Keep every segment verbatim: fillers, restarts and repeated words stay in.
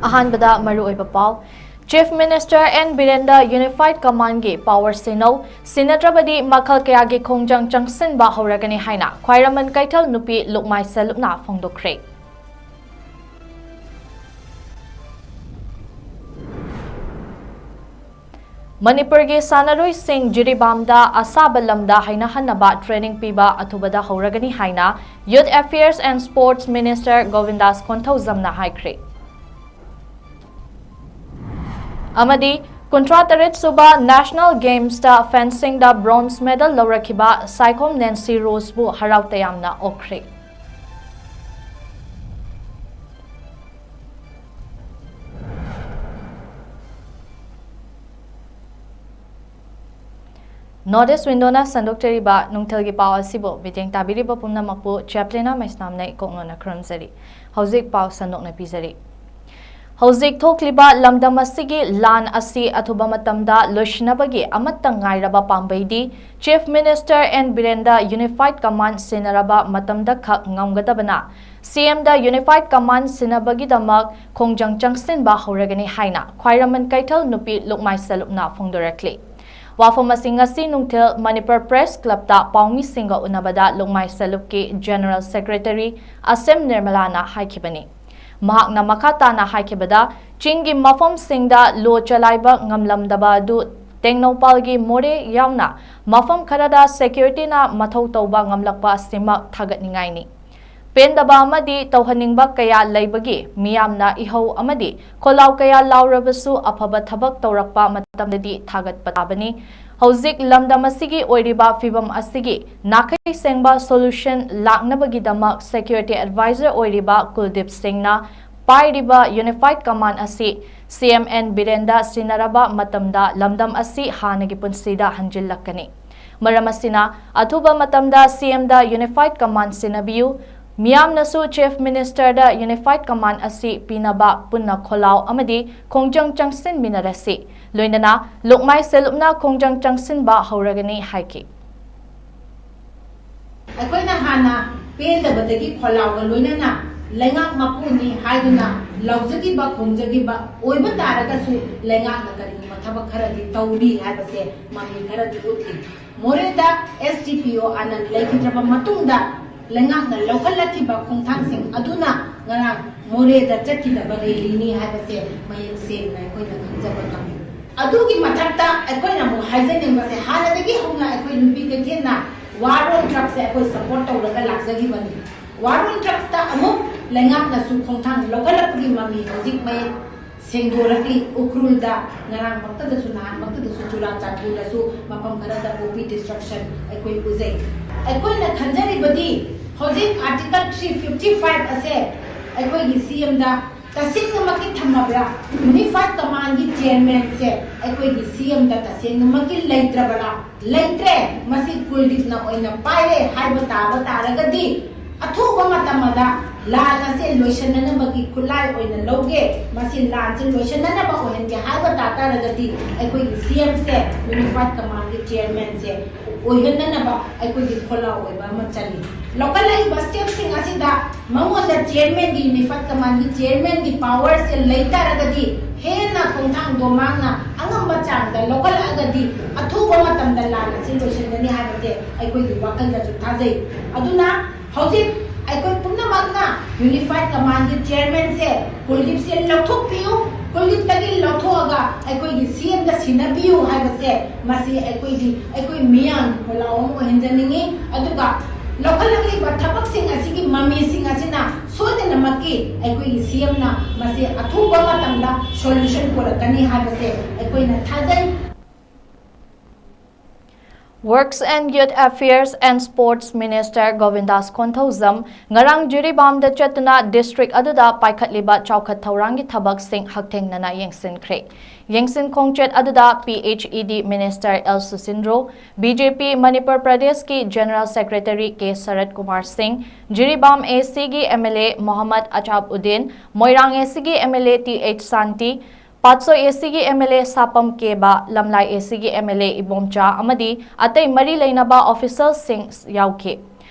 ꯑꯍꯥꯟꯕꯗ ꯃꯔꯨꯑꯣꯏꯕ ꯄꯥꯎ꯫ Chief Minister N ꯕꯤꯔꯦꯟꯗ Unified Commandꯒꯤ power ꯁꯤꯟꯅꯧ, ꯁꯤꯟꯅꯗ꯭ꯔꯕꯗꯤ ꯃꯈꯜ ꯀꯌꯥꯒꯤ ꯈꯣꯡꯖꯪ ꯆꯪꯁꯤꯟꯕ ꯍꯧꯔꯒꯅꯤ ꯍꯥꯏꯅ ꯈ꯭ꯋꯥꯏꯔꯝꯕꯟ ꯀꯩꯊꯦꯜ ꯅꯨꯄꯤ ꯂꯨꯛꯃꯥꯏ ꯁꯦꯂꯨꯞꯅ ꯐꯣꯡꯗꯣꯛꯈ꯭ꯔꯦ꯫ ꯃꯅꯤꯄꯨꯔꯒꯤ ꯁꯥꯟꯅꯔꯣꯏꯁꯤꯡ ꯖꯤꯔꯤꯕꯥꯝꯗ ꯑꯁꯥꯕ ꯂꯝꯗ ꯍꯩꯅꯍꯟꯅꯕ training ꯄꯤꯕ ꯑꯊꯨꯕꯗ ꯍꯧꯔꯒꯅꯤ ꯍꯥꯏꯅ Youth Affairs and Sports Minister ꯒꯣꯕꯤꯟꯗꯥꯁ ꯀꯣꯟꯊꯧꯖꯝꯅ ꯍꯥꯏꯈ꯭ꯔꯦ꯫ ꯑꯃꯗꯤ ꯀꯨꯟꯊ꯭ꯔꯥ ꯇꯔꯦꯠ ꯁꯨꯕ National Gamesꯇ fencingꯗ bronze medal ꯂꯧꯔꯛꯈꯤꯕ ꯁꯥꯏꯈꯣꯝ ꯅꯦꯟꯁꯤ ꯔꯣꯁꯕꯨ ꯍꯔꯥꯎ ꯇꯌꯥꯝꯅ ꯑꯣꯛꯈ꯭ꯔꯦ꯫ North East Windowꯅ ꯁꯟꯗꯣꯛꯆꯔꯤꯕ ꯅꯨꯡꯊꯤꯜꯒꯤ ꯄꯥꯎ ꯑꯁꯤꯕꯨ ꯃꯤꯠꯌꯦꯡ ꯇꯥꯕꯤꯔꯤꯕ ꯄꯨꯝꯅꯃꯛꯄꯨ ꯆꯦꯄ꯭ꯂꯤꯅ ꯃꯩꯁꯅꯥꯝꯅ ꯏꯀꯣꯛꯅꯅ ꯈꯨꯔꯨꯝꯖꯔꯤ꯫ ꯍꯧꯖꯤꯛ ꯄꯥꯎ ꯁꯟꯗꯣꯛꯅ ꯄꯤꯖꯔꯤ꯫ ꯍꯧꯖꯤꯛ ꯊꯣꯛꯂꯤꯕ ꯂꯝꯗꯝ ꯑꯁꯤꯒꯤ ꯂꯥꯟ ꯑꯁꯤ ꯑꯊꯨꯕ ꯃꯇꯝꯗ ꯂꯣꯏꯁꯤꯟꯅꯕꯒꯤ ꯑꯃꯠꯇ ꯉꯥꯏꯔꯕ ꯄꯥꯝꯕꯩꯗꯤ Chief Minister N ꯕꯤꯔꯦꯟꯗ Unified Command ꯁꯤꯟꯅꯔꯕ ꯃꯇꯝꯗ ꯈꯛ ꯉꯝꯒꯗꯕꯅ CMꯗ Unified Command ꯁꯤꯟꯅꯕꯒꯤꯗꯃꯛ ꯈꯣꯡꯖꯪ ꯆꯪꯁꯤꯟꯕ ꯍꯧꯔꯒꯅꯤ ꯍꯥꯏꯅ ꯈ꯭ꯋꯥꯏꯔꯝꯕꯟ ꯀꯩꯊꯦꯜ ꯅꯨꯄꯤ ꯂꯨꯛꯃꯥꯏ ꯁꯦꯂꯨꯞꯅ ꯐꯣꯡꯗꯣꯔꯛꯂꯤ꯫ ꯋꯥꯐꯝ ꯑꯁꯤ ꯉꯁꯤ ꯅꯨꯡꯊꯤꯜ ꯃꯅꯤꯄꯨꯔ Press Clubꯇ ꯄꯥꯎꯃꯤꯁꯤꯡꯒ ꯎꯅꯕꯗ ꯂꯨꯛꯃꯥꯏ ꯁꯦꯂꯨꯞꯀꯤ General Secretary ꯑꯁꯦꯝ ꯅꯤꯔꯃꯂꯥꯅ ꯍꯥꯏꯈꯤꯕꯅꯤ꯫ ꯃꯍꯥꯛꯅ ꯃꯈꯥ ꯇꯥꯅ ꯍꯥꯏꯈꯤꯕꯗ, ꯆꯤꯡꯒꯤ ꯃꯐꯝꯁꯤꯡꯗ ꯂꯣ ꯆꯂꯥꯏꯕ ꯉꯝꯂꯝꯗꯕ ꯑꯗꯨ ꯇꯦꯡꯅꯧꯄꯜꯒꯤ ꯃꯣꯔꯦ ꯌꯥꯎꯅ ꯃꯐꯝ ꯈꯔꯗ securityꯅ ꯃꯊꯧ ꯇꯧꯕ ꯉꯝꯂꯛꯄ ꯑꯁꯤꯃꯛ ꯊꯥꯒꯠꯅꯤꯡꯉꯥꯏꯅꯤ꯫ ꯄꯦꯟꯗꯕ ꯑꯃꯗꯤ ꯇꯧꯍꯟꯅꯤꯡꯕ ꯀꯌꯥ ꯂꯩꯕꯒꯤ ꯃꯤꯌꯥꯝꯅ ꯏꯍꯧ ꯑꯃꯗꯤ ꯈꯣꯜꯂꯥꯎ ꯀꯌꯥ ꯂꯥꯎꯔꯕꯁꯨ ꯑꯐꯕ ꯊꯕꯛ ꯇꯧꯔꯛꯄ ꯃꯇꯝꯗꯗꯤ ꯊꯥꯒꯠꯄ ꯇꯥꯕꯅꯤ꯫ ꯍꯧꯖꯤꯛ ꯂꯝꯗꯝ ꯑꯁꯤꯒꯤ ꯑꯣꯏꯔꯤꯕ ꯐꯤꯕꯝ ꯑꯁꯤꯒꯤ ꯅꯥꯈꯩ ꯁꯦꯡꯕ solution ꯂꯥꯛꯅꯕꯒꯤꯗꯃꯛ security advisor ꯑꯣꯏꯔꯤꯕ ꯀꯨꯜꯗꯤꯞ ꯁꯤꯡꯅ ꯄꯥꯏꯔꯤꯕ Unified Command ꯑꯁꯤ CM N ꯕꯤꯔꯦꯟꯗ ꯁꯤꯟꯅꯔꯕ ꯃꯇꯝꯗ ꯂꯝꯗꯝ ꯑꯁꯤ ꯍꯥꯟꯅꯒꯤ ꯄꯨꯟꯁꯤꯗ ꯍꯟꯖꯤꯜꯂꯛꯀꯅꯤ꯫ ꯃꯔꯝ ꯑꯁꯤꯅ ꯑꯊꯨꯕ ꯃꯇꯝꯗ CMꯗ Unified Command ꯁꯤꯟꯅꯕꯤꯌꯨ꯫ ꯃꯤꯌꯥꯝꯅꯁꯨ Chief Ministerꯗ Unified Command ꯑꯁꯤ ꯄꯤꯅꯕ ꯄꯨꯟꯅ ꯈꯣꯜꯂꯥꯎ ꯑꯃꯗꯤ ꯈꯣꯡꯖꯪ ꯆꯪꯁꯤꯟꯃꯤꯟꯅꯔꯁꯤ꯫ ꯂꯣꯏꯅꯅ ꯂꯨꯛꯃꯥꯏ ꯁꯦꯂꯨꯞꯅ ꯈꯣꯡꯖꯪ ꯆꯪꯁꯤꯟꯕ ꯍꯧꯔꯒꯅꯤ ꯍꯥꯏꯈꯤ꯫ ꯑꯩꯈꯣꯏꯅ ꯍꯥꯟꯅ ꯄꯦꯟꯗꯕꯗꯒꯤ ꯈꯣꯜꯂꯥꯎꯒ ꯂꯣꯏꯅꯅ ꯂꯩꯉꯥꯛ ꯃꯄꯨꯅꯤ ꯍꯥꯏꯗꯨꯅ ꯂꯥꯎꯖꯈꯤꯕ ꯈꯣꯡꯖꯈꯤꯕ ꯑꯣꯏꯕ ꯇꯥꯔꯒꯁꯨ, ꯂꯩꯉꯥꯛꯅ ꯀꯔꯤꯒꯨꯝꯕ ꯊꯕꯛ ꯈꯔꯗꯤ ꯇꯧꯔꯤ ꯍꯥꯏꯕꯁꯦ ꯃꯃꯤ ꯈꯔꯗꯤ ꯎꯠꯂꯤ꯫ ꯃꯣꯔꯦꯗ S D P O Anand ꯂꯩꯈꯤꯗ꯭ꯔꯕ ꯃꯇꯨꯡꯗ ꯂꯩꯉꯥꯛꯅ ꯂꯧꯈꯠꯂꯛꯈꯤꯕ ꯈꯣꯡꯊꯥꯡꯁꯤꯡ ꯑꯗꯨꯅ ꯉꯔꯥꯡ ꯃꯣꯔꯦꯗ ꯆꯠꯈꯤꯗꯕ rally ꯅꯤ ꯍꯥꯏꯕꯁꯦ ꯃꯌꯦꯛ ꯁꯦꯡꯅ ꯑꯩꯈꯣꯏꯅ ꯈꯪꯖꯕ ꯉꯝꯃꯤ꯫ ꯑꯗꯨꯒꯤ ꯃꯊꯛꯇ ꯑꯩꯈꯣꯏꯅ ꯑꯃꯨꯛ ꯍꯥꯏꯖꯅꯤꯡꯕꯁꯦ, ꯍꯥꯟꯅꯗꯒꯤ ꯍꯧꯅ ꯑꯩꯈꯣꯏ ꯅꯨꯄꯤ ꯀꯩꯊꯦꯜꯅ War on Drugs ꯁꯦ ꯑꯩꯈꯣꯏ support ꯇꯧꯔꯒ ꯂꯥꯛꯆꯈꯤꯕꯅꯤ꯫ War on Drugs ꯇ ꯑꯃꯨꯛ ꯂꯩꯉꯥꯛꯅꯁꯨ ꯈꯣꯡꯊꯥꯡ ꯂꯧꯈꯠꯂꯛꯄꯒꯤ ꯃꯃꯤ ꯍꯧꯖꯤꯛ ꯃꯌꯦꯛ ꯁꯦꯡꯗꯣꯔꯛꯂꯤ꯫ ꯎꯈ꯭ꯔꯨꯜꯗ ꯉꯔꯥꯡꯃꯛꯇꯗꯁꯨ, ꯅꯍꯥꯟꯃꯛꯇꯗꯁꯨ, ꯆꯨꯔꯥꯆꯥꯟꯄꯨꯔꯗꯁꯨ ꯃꯐꯝ ꯈꯔꯗ poppy destruction ꯑꯩꯈꯣꯏ ꯎꯖꯩ꯫ ꯑꯩꯈꯣꯏꯅ ꯈꯟꯖꯔꯤꯕꯗꯤ ꯍꯧꯖꯤꯛ Article three fifty five ꯑꯁꯦ ꯑꯩꯈꯣꯏꯒꯤ C M ꯗ ꯇꯁꯦꯡꯅꯃꯛꯀꯤ ꯊꯝꯃꯕ꯭ꯔꯥ? Unified Command ꯒꯤ chairman ꯁꯦ ꯑꯩꯈꯣꯏꯒꯤ C M ꯗ ꯇꯁꯦꯡꯅꯃꯛꯀꯤ ꯂꯩꯇ꯭ꯔꯕꯔꯥ? ꯂꯩꯇ꯭ꯔꯦ, ꯃꯁꯤ ꯀꯨꯜꯗꯤꯞꯅ ꯑꯣꯏꯅ ꯄꯥꯏꯔꯦ ꯍꯥꯏꯕ ꯇꯥꯕ ꯇꯥꯔꯒꯗꯤ, ꯑꯊꯨꯕ ꯃꯇꯝ ꯑꯃꯗ ꯂꯥꯟ ꯑꯁꯦ ꯂꯣꯏꯁꯤꯟꯅꯅꯕꯒꯤ ꯈꯨꯠꯂꯥꯏ ꯑꯣꯏꯅ ꯂꯧꯒꯦ, ꯃꯁꯤ ꯂꯥꯟꯁꯦ ꯂꯣꯏꯁꯤꯟꯅꯅꯕ ꯑꯣꯏꯍꯟꯒꯦ ꯍꯥꯏꯕ ꯇꯥ ꯇꯥꯔꯒꯗꯤ, ꯑꯩꯈꯣꯏꯒꯤ C M ꯁꯦ Unified Command ꯒꯤ chairman ꯁꯦ ꯑꯣꯏꯍꯟꯅꯅꯕ ꯑꯩꯈꯣꯏꯒꯤ ꯈꯣꯜꯂꯥꯎ ꯑꯣꯏꯕ ꯑꯃ ꯆꯪꯉꯤ꯫ ꯂꯧꯈꯠꯂꯛꯏꯕ step ꯁꯤꯡ ꯑꯁꯤꯗ ꯃꯉꯣꯟꯗ chairman ꯒꯤ, Unified Command ꯒꯤ chairman ꯒꯤ power ꯁꯦ ꯂꯩ ꯇꯥꯔꯒꯗꯤ, ꯍꯦꯟꯅ ꯈꯣꯡꯊꯥꯡꯗꯣ ꯃꯍꯥꯛꯅ ꯑꯉꯝꯕ ꯆꯥꯡꯗ ꯂꯧꯈꯠꯂꯛꯑꯒꯗꯤ, ꯑꯊꯨꯕ ꯃꯇꯝꯗ ꯂꯥꯟ ꯑꯁꯤ ꯂꯣꯏꯁꯤꯟꯒꯅꯤ ꯍꯥꯏꯕꯁꯦ ꯑꯩꯈꯣꯏꯒꯤ ꯋꯥꯈꯜꯗꯁꯨ ꯊꯥꯖꯩ꯫ ꯑꯗꯨꯅ ꯍꯧꯖꯤꯛ ꯑꯩꯈꯣꯏ ꯄꯨꯝꯅꯃꯛꯅ Unified Command ꯒꯤ chairman ꯁꯦ, ꯀꯨꯜꯗꯤꯞꯁꯦ ꯂꯧꯊꯣꯛꯄꯤꯌꯨ, ꯀꯨꯜꯗꯤꯞꯇꯒꯤ ꯂꯧꯊꯣꯛꯑꯒ ꯑꯩꯈꯣꯏꯒꯤ C M ꯗ ꯁꯤꯟꯅꯕꯤꯌꯨ ꯍꯥꯏꯕꯁꯦ, ꯃꯁꯤ ꯑꯩꯈꯣꯏꯒꯤ, ꯑꯩꯈꯣꯏ ꯃꯤꯌꯥꯝꯒꯤ ꯈꯣꯜꯂꯥꯎ ꯑꯃ ꯑꯣꯏꯍꯟꯖꯅꯤꯡꯉꯤ꯫ ꯑꯗꯨꯒ ꯂꯧꯈꯠꯂꯛꯂꯤꯕ ꯊꯕꯛꯁꯤꯡ ꯑꯁꯤꯒꯤ ꯃꯃꯤꯁꯤꯡ ꯑꯁꯤꯅ ꯁꯣꯏꯗꯅꯃꯛꯀꯤ ꯑꯩꯈꯣꯏꯒꯤ C M ꯅ ꯃꯁꯤ ꯑꯊꯨꯕ ꯃꯇꯝꯗ solution ꯄꯨꯔꯛꯀꯅꯤ ꯍꯥꯏꯕꯁꯦ ꯑꯩꯈꯣꯏꯅ ꯊꯥꯖꯩ꯫ Works and Youth Affairs and Sports Minister ꯒꯣꯕꯤꯟꯗꯥꯁ Konthoujam ꯉꯔꯥꯡ ꯖꯤꯔꯤꯕꯥꯝꯗ ꯆꯠꯇꯨꯅ district ꯑꯗꯨꯗ ꯄꯥꯏꯈꯠꯂꯤꯕ ꯆꯥꯎꯈꯠ ꯊꯧꯔꯥꯡꯒꯤ ꯊꯕꯛꯁꯤꯡ ꯍꯛꯊꯦꯡꯅꯅ ꯌꯦꯡꯁꯤꯟꯈ꯭ꯔꯦ꯫ ꯌꯦꯡꯁꯤꯟ ꯈꯣꯡꯆꯠ ꯑꯗꯨꯗ P H E D Minister L ꯁꯨꯁꯤꯟꯗ꯭ꯔꯣ, B J P Manipur ꯄ꯭ꯔꯗꯦꯁꯀꯤ General Secretary ꯀꯦ ꯁꯔꯠ ꯀꯨꯃꯥꯔ ꯁꯤꯡ, ꯖꯤꯔꯤꯕꯥꯝ A C ꯒꯤ M L A Mohammad ꯑꯆꯥꯕ Uddin, Moirang A C ꯒꯤ M L A T H Shanti, Patsoi A C ꯒꯤ M L A ꯁꯥꯄꯝ cab, ꯂꯝꯂꯥꯏ A C ꯒꯤ M L A Ibomcha ꯑꯃꯗꯤ ꯑꯇꯩ ꯃꯔꯤ ꯂꯩꯅꯕ official ꯁꯤꯡ ꯌꯥꯎꯈꯤ꯫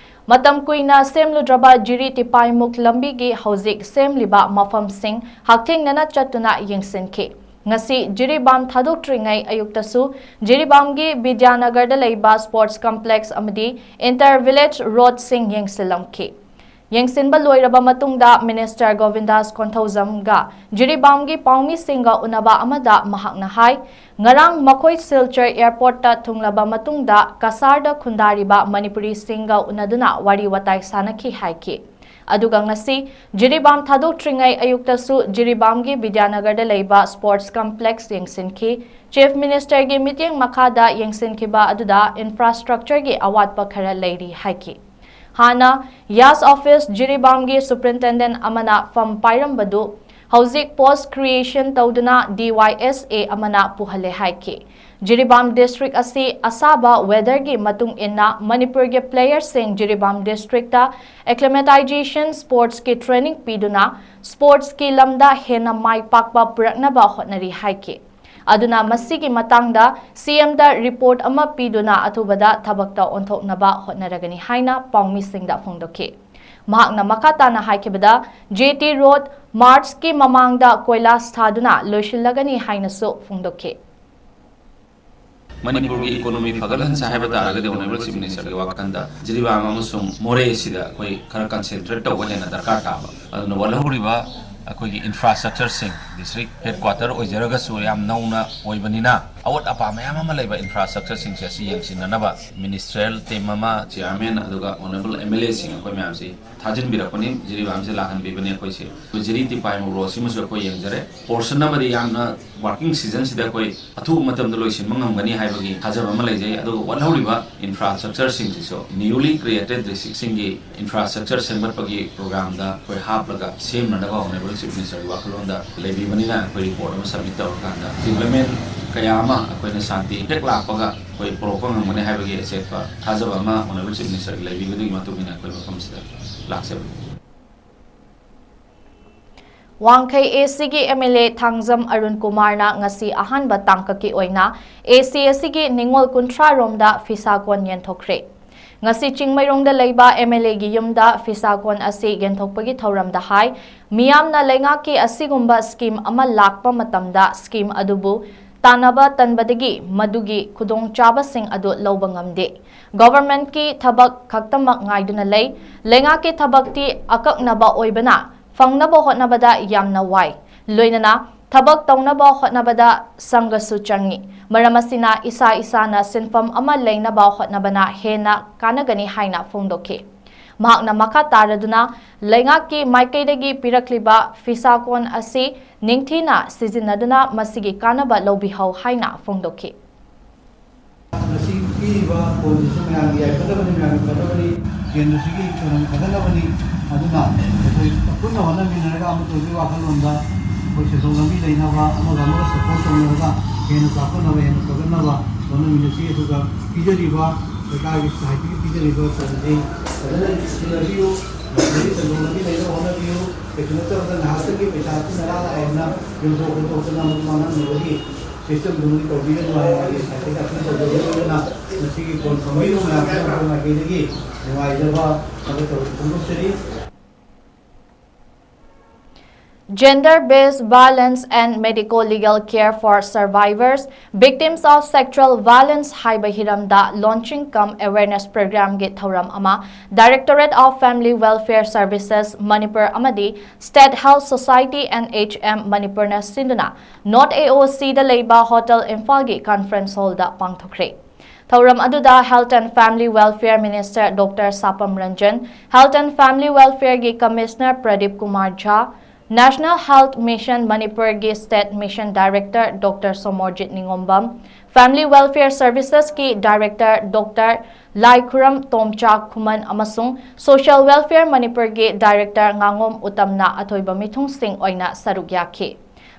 ꯃꯇꯝ ꯀꯨꯏꯅ ꯁꯦꯝꯂꯨꯗ꯭ꯔꯕ ꯖꯤꯔꯤ ꯇꯤꯄꯥꯏꯃꯨꯛ ꯂꯝꯕꯤꯒꯤ ꯍꯧꯖꯤꯛ ꯁꯦꯝꯂꯤꯕ ꯃꯐꯝꯁꯤꯡ ꯍꯛꯊꯦꯡꯅꯅ ꯆꯠꯇꯨꯅ ꯌꯦꯡꯁꯤꯟꯈꯤ꯫ ꯉꯁꯤ ꯖꯤꯔꯤꯕꯥꯝ ꯊꯥꯗꯣꯛꯇ꯭ꯔꯤꯉꯩ ꯑꯌꯨꯛꯇꯁꯨ ꯖꯤꯔꯤꯕꯥꯝꯒꯤ ꯕꯤꯗ꯭ꯌꯥꯅꯒꯔꯗ ꯂꯩꯕ ꯁ꯭ꯄꯣꯔꯠꯁ ꯀꯝꯄ꯭ꯂꯦꯛꯁ ꯑꯃꯗꯤ ꯏꯟꯇꯔ ꯚꯤꯂꯦꯖ ꯔꯣꯗꯁꯤꯡ ꯌꯦꯡꯁꯤꯜꯂꯝꯈꯤ꯫ ꯌꯦꯡꯁꯤꯟꯕ ꯂꯣꯏꯔꯕ ꯃꯇꯨꯡꯗ ꯃꯤꯅꯤꯁꯇꯔ ꯒꯣꯕꯤꯟꯗꯥꯁ ꯀꯣꯟꯊꯧꯖꯝꯒ ꯖꯤꯔꯤꯕꯥꯝꯒꯤ ꯄꯥꯎꯃꯤꯁꯤꯡꯒ ꯎꯅꯕ ꯑꯃꯗ ꯃꯍꯥꯛꯅ ꯍꯥꯏ, ꯉꯔꯥꯡ ꯃꯈꯣꯏ ꯁꯤꯜꯆꯔ ꯑꯦꯌꯔꯄꯣꯔꯠꯇ ꯊꯨꯡꯂꯕ ꯃꯇꯨꯡꯗ ꯀꯁꯥꯔꯗ ꯈꯨꯟꯗꯥꯔꯤꯕ ꯃꯅꯤꯄꯨꯔꯤꯁꯤꯡꯒ ꯎꯅꯗꯨꯅ ꯋꯥꯔꯤ ꯋꯥꯇꯥꯏ ꯁꯥꯟꯅꯈꯤ ꯍꯥꯏꯈꯤ꯫ ꯑꯗꯨꯒ ꯉꯁꯤ ꯖꯤꯔꯤꯕꯥꯝ ꯊꯥꯗꯣꯛꯇ꯭ꯔꯤꯉꯩ ꯑꯌꯨꯛꯇꯁꯨ ꯖꯤꯔꯤꯕꯥꯝꯒꯤ ꯕꯤꯗ꯭ꯌꯥꯅꯒꯔꯗ ꯂꯩꯕ ꯁ꯭ꯄꯣꯔꯠꯁ ꯀꯝꯄ꯭ꯂꯦꯛꯁ ꯌꯦꯡꯁꯤꯟꯈꯤ꯫ ꯆꯤꯐ ꯃꯤꯅꯤꯁꯇꯔꯒꯤ ꯃꯤꯠꯌꯦꯡ ꯃꯈꯥꯗ ꯌꯦꯡꯁꯤꯟꯈꯤꯕ ꯑꯗꯨꯗ ꯏꯟꯐ꯭ꯔꯥꯁ꯭ꯇ꯭ꯔꯛꯆꯔꯒꯤ ꯑꯋꯥꯠꯄ ꯈꯔ ꯂꯩꯔꯤ ꯍꯥꯏꯈꯤ꯫ ꯍꯥꯟꯅ ꯌꯥꯁ ꯑꯣꯐꯤꯁ ꯖꯤꯔꯤꯕꯥꯝꯒꯤ ꯁꯨꯄ꯭ꯔꯤꯟꯇꯦꯟꯗꯦꯟ ꯑꯃꯅ ꯐꯝ ꯄꯥꯏꯔꯝꯕꯗꯨ ꯍꯧꯖꯤꯛ ꯄꯣꯁ ꯀ꯭ꯔꯤꯌꯦꯁꯟ ꯇꯧꯗꯨꯅ ꯗꯤ ꯋꯥꯏ ꯑꯦꯁ ꯑꯦ ꯑꯃꯅ ꯄꯨꯍꯜꯂꯦ ꯍꯥꯏꯈꯤ꯫ ꯖꯤꯔꯤꯕꯥꯝ ꯗꯤꯁꯇ꯭ꯔꯤꯛ ꯑꯁꯤ ꯑꯁꯥꯕ ꯋꯦꯗꯔꯒꯤ ꯃꯇꯨꯡ ꯏꯟꯅ ꯃꯅꯤꯄꯨꯔꯒꯤ ꯄ꯭ꯂꯦꯌꯔꯁꯤꯡ ꯖꯤꯔꯤꯕꯥꯝ ꯗꯤꯁꯇ꯭ꯔꯤꯛꯇ ꯑꯦꯀ꯭ꯂꯤꯃꯦꯇꯥꯏꯖꯦꯁꯟ ꯁ꯭ꯄꯣꯔꯠꯁꯀꯤ ꯇ꯭ꯔꯦꯅꯤꯡ ꯄꯤꯗꯨꯅ ꯁ꯭ꯄꯣꯔꯠꯁꯀꯤ ꯂꯝꯗ ꯍꯦꯟꯅ ꯃꯥꯏ ꯄꯥꯛꯄ ꯄꯨꯔꯛꯅꯕ ꯍꯣꯠꯅꯔꯤ ꯍꯥꯏꯈꯤ꯫ ꯑꯗꯨꯅ ꯃꯁꯤꯒꯤ ꯃꯇꯥꯡꯗ ꯁꯤ ꯑꯦꯝꯗ ꯔꯤꯄꯣꯔꯠ ꯑꯃ ꯄꯤꯗꯨꯅ ꯑꯊꯨꯕꯗ ꯊꯕꯛꯇ ꯑꯣꯟꯊꯣꯛꯅꯕ ꯍꯣꯠꯅꯔꯒꯅꯤ ꯍꯥꯏꯅ ꯄꯥꯎꯃꯤꯁꯤꯡꯗ ꯐꯣꯡꯗꯣꯛꯈꯤ꯫ ꯃꯍꯥꯛꯅ ꯃꯈꯥ ꯇꯥꯅ ꯍꯥꯏꯈꯤꯕꯗ, ꯖꯦ ꯇꯤ ꯔꯣꯗ ꯃꯥꯔꯆꯀꯤ ꯃꯃꯥꯡꯗ ꯀꯣꯏꯂꯥꯁ ꯊꯥꯗꯨꯅ ꯂꯣꯏꯁꯤꯜꯂꯒꯅꯤ ꯍꯥꯏꯅꯁꯨ ꯐꯣꯡꯗꯣꯛꯈꯤ꯫ ꯃꯅꯤꯄꯨꯔꯒꯤ ꯏꯀꯣꯅꯣꯃꯤ ꯐꯒꯠꯍꯟꯁꯦ ꯍꯥꯏꯕ ꯇꯥꯔꯒꯗꯤ ꯑꯣꯅꯔꯦꯕꯜ ꯆꯤꯐ ꯃꯤꯅꯤꯁꯇꯔꯒꯤ ꯋꯥꯈꯜꯗ ꯖꯤꯔꯤꯕꯥꯝ ꯑꯃꯁꯨꯡ ꯃꯣꯔꯦ ꯑꯁꯤꯗ ꯑꯩꯈꯣꯏ ꯈꯔ ꯀꯟꯁꯦꯟꯇ꯭ꯔꯦꯠ ꯇꯧꯕ ꯍꯦꯟꯅ ꯗꯔꯀꯥꯔ ꯇꯥꯕ꯫ ꯑꯗꯨꯅ ꯋꯥꯠꯍꯧꯔꯤꯕ ꯑꯩꯈꯣꯏꯒꯤ ꯏꯟꯐ꯭ꯔꯥꯁ꯭ꯇ꯭ꯔꯛꯆꯔꯁꯤꯡ, ꯗꯤꯁꯇ꯭ꯔꯤꯛ ꯍꯦꯗꯀ꯭ꯋꯥꯇꯔ ꯑꯣꯏꯖꯔꯒꯁꯨ ꯌꯥꯝ ꯅꯧꯅ ꯑꯣꯏꯕꯅꯤꯅ ꯑꯋꯥꯠ ꯑꯄꯥ ꯃꯌꯥꯝ ꯑꯃ ꯂꯩꯕ ꯏꯟꯐ꯭ꯔꯥꯁ꯭ꯇ꯭ꯔꯛꯆꯔꯁꯤꯡꯁꯦ ꯑꯁꯤ ꯌꯦꯡꯁꯤꯟꯅꯅꯕ ꯃꯤꯅꯤꯁꯇ꯭ꯔꯤꯌꯦꯜ ꯇꯤꯝ ꯑꯃ, ꯆꯤꯌꯥꯔꯃꯦꯟ ꯑꯗꯨꯒ ꯑꯣꯅꯔꯦꯕꯜ ꯑꯦꯝ ꯑꯦꯜ ꯑꯦꯁꯤꯡ ꯑꯩꯈꯣꯏ ꯃꯌꯥꯝꯁꯤ ꯊꯥꯖꯤꯟꯕꯤꯔꯛꯄꯅꯤ꯫ ꯖꯤꯔꯤꯕꯥꯝꯁꯦ ꯂꯥꯛꯍꯟꯕꯤꯕꯅꯤ ꯑꯩꯈꯣꯏꯁꯦ꯫ ꯑꯩꯈꯣꯏ ꯖꯤꯔꯤ ꯇꯤꯄꯥꯏꯃꯨꯛ ꯔꯣꯗꯁꯤꯃꯁꯨ ꯑꯩꯈꯣꯏ ꯌꯦꯡꯖꯔꯦ꯫ ꯄꯣꯔꯁꯟ ꯑꯃꯗꯤ ꯌꯥꯝꯅ ꯋꯥꯔꯀꯤꯡ ꯁꯤꯖꯟꯁꯤꯗ ꯑꯩꯈꯣꯏ ꯑꯊꯨꯕ ꯃꯇꯝꯗ ꯂꯣꯏꯁꯤꯟꯕ ꯉꯝꯒꯅꯤ ꯍꯥꯏꯕꯒꯤ ꯊꯥꯖꯕ ꯑꯃ ꯂꯩꯖꯩ꯫ ꯑꯗꯨꯒ ꯋꯥꯠꯍꯧꯔꯤꯕ ꯏꯟꯐ꯭ꯔꯥꯁ꯭ꯇ꯭ꯔꯛꯆꯔꯁꯤꯡꯁꯤꯁꯨ ꯅ꯭ꯌꯨꯂꯤ ꯀ꯭ꯔꯤꯌꯦꯇꯦꯠ ꯗꯤꯁꯇ꯭ꯔꯤꯛꯁꯤꯡꯒꯤ ꯏꯟꯐ꯭ꯔꯥꯁ꯭ꯇ꯭ꯔꯛꯆꯔ ꯁꯦꯝꯒꯠꯄꯒꯤ ꯄ꯭ꯔꯣꯒ꯭ꯔꯥꯝꯗ ꯑꯩꯈꯣꯏ ꯍꯥꯞꯂꯒ ꯁꯦꯝꯅꯅꯕ ꯑꯣꯅꯔꯦꯕꯜ ꯆꯤꯐ ꯃꯤꯅꯤꯁꯇꯔꯒꯤ ꯋꯥꯈꯜꯂꯣꯟꯗ ꯂꯩꯕꯤꯕꯅꯤꯅ ꯑꯩꯈꯣꯏ ꯔꯤꯄꯣꯔꯠ ꯑꯃ ꯁꯕꯃꯤꯠ ꯇꯧꯔꯀꯥꯟꯗ ꯗꯤꯕ꯭ꯂꯞꯃꯦꯟ ꯀꯌꯥ ꯑꯃ ꯑꯩꯈꯣꯏꯅ ꯁꯥꯟꯇꯤ ꯍꯦꯛ ꯂꯥꯛꯄꯒ ꯑꯩꯈꯣꯏ ꯄꯨꯔꯛꯄ ꯉꯝꯒꯅꯤ ꯍꯥꯏꯕꯒꯤ ꯑꯆꯦꯠꯄ ꯊꯥꯖꯕ ꯑꯃ ꯑꯣꯅꯔꯦꯕꯜ ꯆꯤꯐ ꯃꯤꯅꯤꯁꯇꯔꯒꯤ ꯂꯩꯕꯤꯕꯗꯨꯒꯤ ꯃꯇꯨꯡ ꯏꯟꯅ ꯑꯩꯈꯣꯏ ꯃꯐꯝꯁꯤꯗ ꯂꯥꯛꯆꯕꯅꯤ꯫ ꯋꯥꯡꯈꯩ ꯑꯦ ꯁꯤꯒꯤ M L A Thangjam Arun ꯀꯨꯃꯥꯔꯅ ꯉꯁꯤ ꯑꯍꯥꯟꯕ ꯇꯥꯡꯀꯛꯀꯤ ꯑꯣꯏꯅ ꯑꯦ ꯁꯤ ꯑꯁꯤꯒꯤ ꯅꯤꯉꯣꯜ ꯀꯨꯟꯊ꯭ꯔꯥ ꯔꯣꯝꯗ ꯐꯤꯁꯥ ꯀꯣꯟ ꯌꯦꯟꯊꯣꯛꯈ꯭ꯔꯦ꯫ ꯉꯁꯤ ꯆꯤꯡꯃꯩꯔꯣꯡꯗ ꯂꯩꯕ ꯑꯦꯝ ꯑꯦꯜ ꯑꯦꯒꯤ ꯌꯨꯝꯗ ꯐꯤꯁꯥ ꯀꯣꯟ ꯑꯁꯤ ꯌꯦꯟꯊꯣꯛꯄꯒꯤ ꯊꯧꯔꯝꯗ ꯍꯥꯏ, ꯃꯤꯌꯥꯝꯅ ꯂꯩꯉꯥꯛꯀꯤ ꯑꯁꯤꯒꯨꯝꯕ ꯁ꯭ꯀꯤꯝ ꯑꯃ ꯂꯥꯛꯄ ꯃꯇꯝꯗ ꯁ꯭ꯀꯤꯝ ꯑꯗꯨꯕꯨ ꯇꯥꯟꯅꯕ ꯇꯟꯕꯗꯒꯤ ꯃꯗꯨꯒꯤ ꯈꯨꯗꯣꯡꯆꯥꯕꯁꯤꯡ ꯑꯗꯨ ꯂꯧꯕ ꯉꯝꯗꯦ꯫ ꯒꯣꯚꯔꯟꯃꯦꯟꯠꯀꯤ ꯊꯕꯛ ꯈꯛꯇꯃꯛ ꯉꯥꯏꯗꯨꯅ ꯂꯩ꯫ ꯂꯩꯉꯥꯛꯀꯤ ꯊꯕꯛꯇꯤ ꯑꯀꯛꯅꯕ ꯑꯣꯏꯕꯅ ꯐꯪꯅꯕ ꯍꯣꯠꯅꯕꯗ ꯌꯥꯝꯅ ꯋꯥꯏ꯫ ꯂꯣꯏꯅꯅ ꯊꯕꯛ ꯇꯧꯅꯕ ꯍꯣꯠꯅꯕꯗ ꯁꯪꯒꯁꯨ ꯆꯪꯏ꯫ ꯃꯔꯝ ꯑꯁꯤꯅ ꯏꯁꯥ ꯏꯁꯥꯅ ꯁꯤꯟꯐꯝ ꯑꯃ ꯂꯩꯅꯕ ꯍꯣꯠꯅꯕꯅ ꯍꯦꯟꯅ ꯀꯥꯟꯅꯒꯅꯤ ꯍꯥꯏꯅ ꯐꯣꯡꯗꯣꯛꯈꯤ꯫ ꯃꯍꯥꯛꯅ ꯃꯈꯥ ꯇꯥꯔꯗꯨꯅ ꯂꯩꯉꯥꯛꯀꯤ ꯃꯥꯏꯀꯩꯗꯒꯤ ꯄꯤꯔꯛꯂꯤꯕ ꯐꯤꯁꯥ ꯀꯣꯟ ꯑꯁꯤ ꯅꯤꯡꯊꯤꯅ ꯁꯤꯖꯤꯟꯅꯗꯨꯅ ꯃꯁꯤꯒꯤ ꯀꯥꯟꯅꯕ ꯂꯧꯕꯤꯍꯧ ꯍꯥꯏꯅ ꯐꯣꯡꯗꯣꯛꯈꯤ꯫ ꯃꯁꯤ ꯄꯤꯔꯤꯕ ꯀꯣꯟꯁꯤꯁꯨ ꯃꯌꯥꯝꯒꯤ ꯌꯥꯏꯐꯅꯕꯅꯤ, ꯃꯌꯥꯝꯒꯤ ꯐꯅꯕꯅꯤ, ꯀꯦꯟꯗ꯭ꯔꯁꯤꯒꯤ ꯏꯀꯣꯅꯣꯃꯤ ꯐꯒꯠꯅꯕꯅꯤ꯫ ꯑꯗꯨꯅ ꯑꯩꯈꯣꯏ ꯄꯨꯟꯅ ꯍꯣꯠꯅꯃꯤꯟꯅꯔꯒ ꯑꯃꯠꯇ ꯑꯣꯏꯕꯒꯤ ꯋꯥꯈꯜꯂꯣꯟꯗ ꯑꯩꯈꯣꯏ ꯁꯦꯟꯊꯣꯛ ꯂꯝꯕꯤ ꯂꯩꯅꯕ, ꯑꯃꯒ ꯑꯃꯒ ꯁꯄꯣꯔꯠ ꯇꯧꯅꯔꯒ ꯍꯦꯟꯅ ꯆꯥꯎꯈꯠꯅꯕ, ꯍꯦꯟꯅ ꯐꯒꯠꯅꯕ ꯍꯣꯠꯅꯃꯤꯟꯅꯁꯤ꯫ ꯑꯗꯨꯒ ꯄꯤꯖꯔꯤꯕ ꯂꯩꯀꯥꯏꯒꯤ ꯁꯣꯁꯥꯏꯇꯤꯒꯤ ꯄꯤꯖꯔꯤꯕ ꯀꯣꯟꯁꯤ ꯐꯖꯅ ꯁꯤꯖꯤꯟꯅꯕꯤꯌꯨ꯫ ꯑꯗꯒꯤ ꯁꯦꯟꯊꯣꯛ ꯂꯝꯕꯤ ꯂꯩꯅꯕ ꯍꯣꯠꯅꯕꯤꯌꯨ꯫ ꯀꯩꯁꯨ ꯅꯠꯇꯕꯗ ꯉꯥꯏꯍꯥꯛꯇꯪꯒꯤ ꯄꯩꯁꯥ ꯑꯁꯤ ꯅꯔꯥ ꯂꯥꯛꯑꯦꯅ ꯌꯣꯟꯊꯣꯛ ꯈꯣꯠꯇꯣꯛꯇꯅ ꯃꯗꯨ ꯃꯥꯡꯍꯟꯕꯗꯒꯤ ꯁꯤꯁꯇꯦꯝꯗꯨꯃꯗꯤ ꯇꯧꯕꯤꯒꯅꯨ ꯍꯥꯏꯕꯒꯤ ꯉꯁꯥꯏꯗꯒꯤ ꯑꯄꯤꯜ ꯇꯧꯖꯔꯤꯕꯅꯤꯅ ꯃꯁꯤꯒꯤ ꯀꯣꯟ ꯐꯪꯕꯤꯔꯤꯕ ꯃꯌꯥꯝꯁꯤꯅ ꯑꯩꯈꯣꯏ ꯃꯥꯏꯀꯩꯗꯒꯤ ꯅꯨꯡꯉꯥꯏꯖꯕ ꯊꯥꯒꯠꯆꯕ ꯐꯣꯡꯗꯣꯛꯆꯔꯤ꯫ Gender Based Violence and Medico Legal Care for Survivors, Victims of Sexual Violence ꯍꯥꯏꯕ ꯍꯤꯔꯝꯗ launching cum awareness programꯒꯤ ꯊꯧꯔꯝ ꯑꯃ Directorate of Family Welfare Services Manipur ꯑꯃꯗꯤ State Health Society N H M Manipurꯅ ꯁꯤꯟꯗꯨꯅ North A O Cꯗ ꯂꯩꯕ Hotel Imphalꯒꯤ conference hallꯗ ꯄꯥꯡꯊꯣꯛꯈ꯭ꯔꯦ꯫ ꯊꯧꯔꯝ ꯑꯗꯨꯗ Health and Family Welfare Minister Doctor Sapam Ranjan, Health and Family Welfareꯒꯤ Commissioner Pradeep Kumar Jha, National Health Mission Manipurꯒꯤ State Mission Director Doctor Somorjit Ningombam, Family Welfare Servicesꯀꯤ Director Doctor ꯂꯥꯏꯈꯨꯔꯝ ꯇꯣꯝꯆꯥ ꯈꯨꯃꯟ ꯑꯃꯁꯨꯡ Social Welfare Manipurꯒꯤ Director ꯉꯥꯉꯣꯝ ꯎꯇꯝꯅ ꯑꯊꯣꯏꯕ ꯃꯤꯊꯨꯡꯁꯤꯡ ꯑꯣꯏꯅ ꯁꯔꯨꯛ ꯌꯥꯈꯤ꯫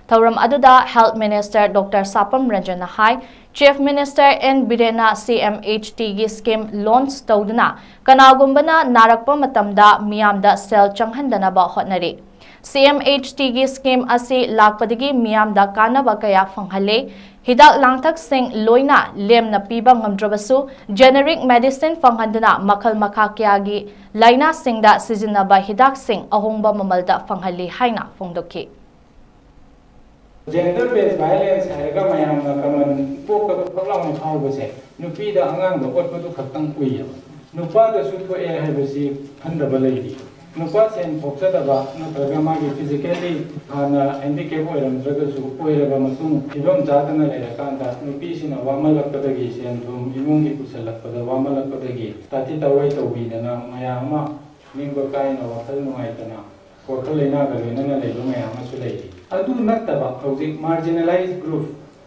ꯊꯧꯔꯝ ꯑꯗꯨꯗ Health Minister Doctor ꯁꯥꯄꯝ ꯔꯟꯖꯟꯅ ꯍꯥꯏ, Chief Minister N ꯕꯤꯔꯦꯟꯅ C M H Tꯒꯤ scheme launch ꯇꯧꯗꯨꯅ ꯀꯅꯥꯒꯨꯝꯕꯅ ꯅꯥꯔꯛꯄ ꯃꯇꯝꯗ ꯃꯤꯌꯥꯝꯗ ꯁꯦꯜ ꯆꯪꯍꯟꯗꯅꯕ ꯍꯣꯠꯅꯔꯤ꯫ ꯁꯤ ꯑꯦꯝ ꯑꯩꯆ ꯇꯤꯒꯤ ꯁ꯭ꯀꯤꯝ ꯑꯁꯤ ꯂꯥꯛꯄꯗꯒꯤ ꯃꯤꯌꯥꯝꯗ ꯀꯥꯟꯅꯕ ꯀꯌꯥ ꯐꯪꯍꯜꯂꯦ꯫ ꯍꯤꯗꯥꯛ ꯂꯥꯡꯊꯛꯁꯤꯡ ꯂꯣꯏꯅ ꯂꯦꯝꯅ ꯄꯤꯕ ꯉꯝꯗ꯭ꯔꯕꯁꯨ, ꯖꯦꯅꯦꯔꯤꯛ ꯃꯦꯗꯤꯁꯤꯟ ꯐꯪꯍꯟꯗꯨꯅ ꯃꯈꯜ ꯃꯈꯥ ꯀꯌꯥꯒꯤ ꯂꯥꯏꯅꯥꯁꯤꯡꯗ ꯁꯤꯖꯤꯟꯅꯕ ꯍꯤꯗꯥꯛꯁꯤꯡ ꯑꯍꯣꯡꯕ ꯃꯃꯜꯗ ꯐꯪꯍꯜꯂꯤ ꯍꯥꯏꯅ ꯐꯣꯡꯗꯣꯛꯈꯤ꯫ Gender based violence ꯍꯥꯏꯔꯒ ꯃꯌꯥꯝꯅ ꯀꯃꯟ ꯀꯣꯛꯇ ꯐꯛ ꯂꯥꯎꯅ ꯐꯥꯎꯕꯁꯦ ꯅꯨꯄꯤꯗ ꯑꯉꯥꯡꯗ ꯑꯣꯠꯄꯗꯨ ꯈꯛꯇꯪ ꯎꯏꯌꯦꯕ꯫ ꯅꯨꯄꯥꯗꯁꯨ ꯊꯣꯛꯑꯦ ꯍꯥꯏꯕꯁꯤ ꯈꯟꯗꯕ ꯂꯩꯔꯤ꯫ ꯅꯨꯄꯥ ꯁꯦꯟ ꯊꯣꯛꯆꯗꯕ ꯅꯠꯇ꯭ꯔꯒ ꯃꯥꯒꯤ ꯐꯤꯖꯤꯀꯦꯜꯂꯤ ꯍꯥꯟꯅ ꯍꯦꯟꯗꯤꯀꯦꯞ ꯑꯣꯏꯔꯝꯗ꯭ꯔꯒꯁꯨ ꯑꯣꯏꯔꯕ ꯃꯇꯨꯡ ꯐꯤꯕꯝ ꯆꯥꯗꯅ ꯂꯩꯔꯀꯥꯟꯗ ꯅꯨꯄꯤꯁꯤꯅ ꯋꯥꯃꯜꯂꯛꯄꯗꯒꯤ, ꯁꯦꯟ ꯊꯨꯝ ꯏꯃꯨꯡꯒꯤ ꯄꯨꯁꯜꯂꯛꯄꯗ ꯋꯥꯃꯜꯂꯛꯄꯗꯒꯤ ꯇꯥꯊꯤ ꯇꯥꯑꯣꯏ ꯇꯧꯕꯤꯗꯅ ꯃꯌꯥꯝ ꯑꯃ ꯅꯤꯡꯕ ꯀꯥꯏꯅ ꯋꯥꯈꯜ ꯅꯨꯡꯉꯥꯏꯇꯅ ꯋꯥꯈꯜ ꯂꯩꯅꯥꯒ ꯂꯣꯏꯅꯅ ꯂꯩꯕ ꯃꯌꯥꯝ ꯑꯃꯁꯨ ꯂꯩꯔꯤ꯫ ꯑꯗꯨ ꯅꯠꯇꯕ ꯍꯧꯖꯤꯛ ꯃꯥꯔꯖꯤꯅꯦꯂꯥꯏꯖ ꯒ꯭ꯔꯨꯞ,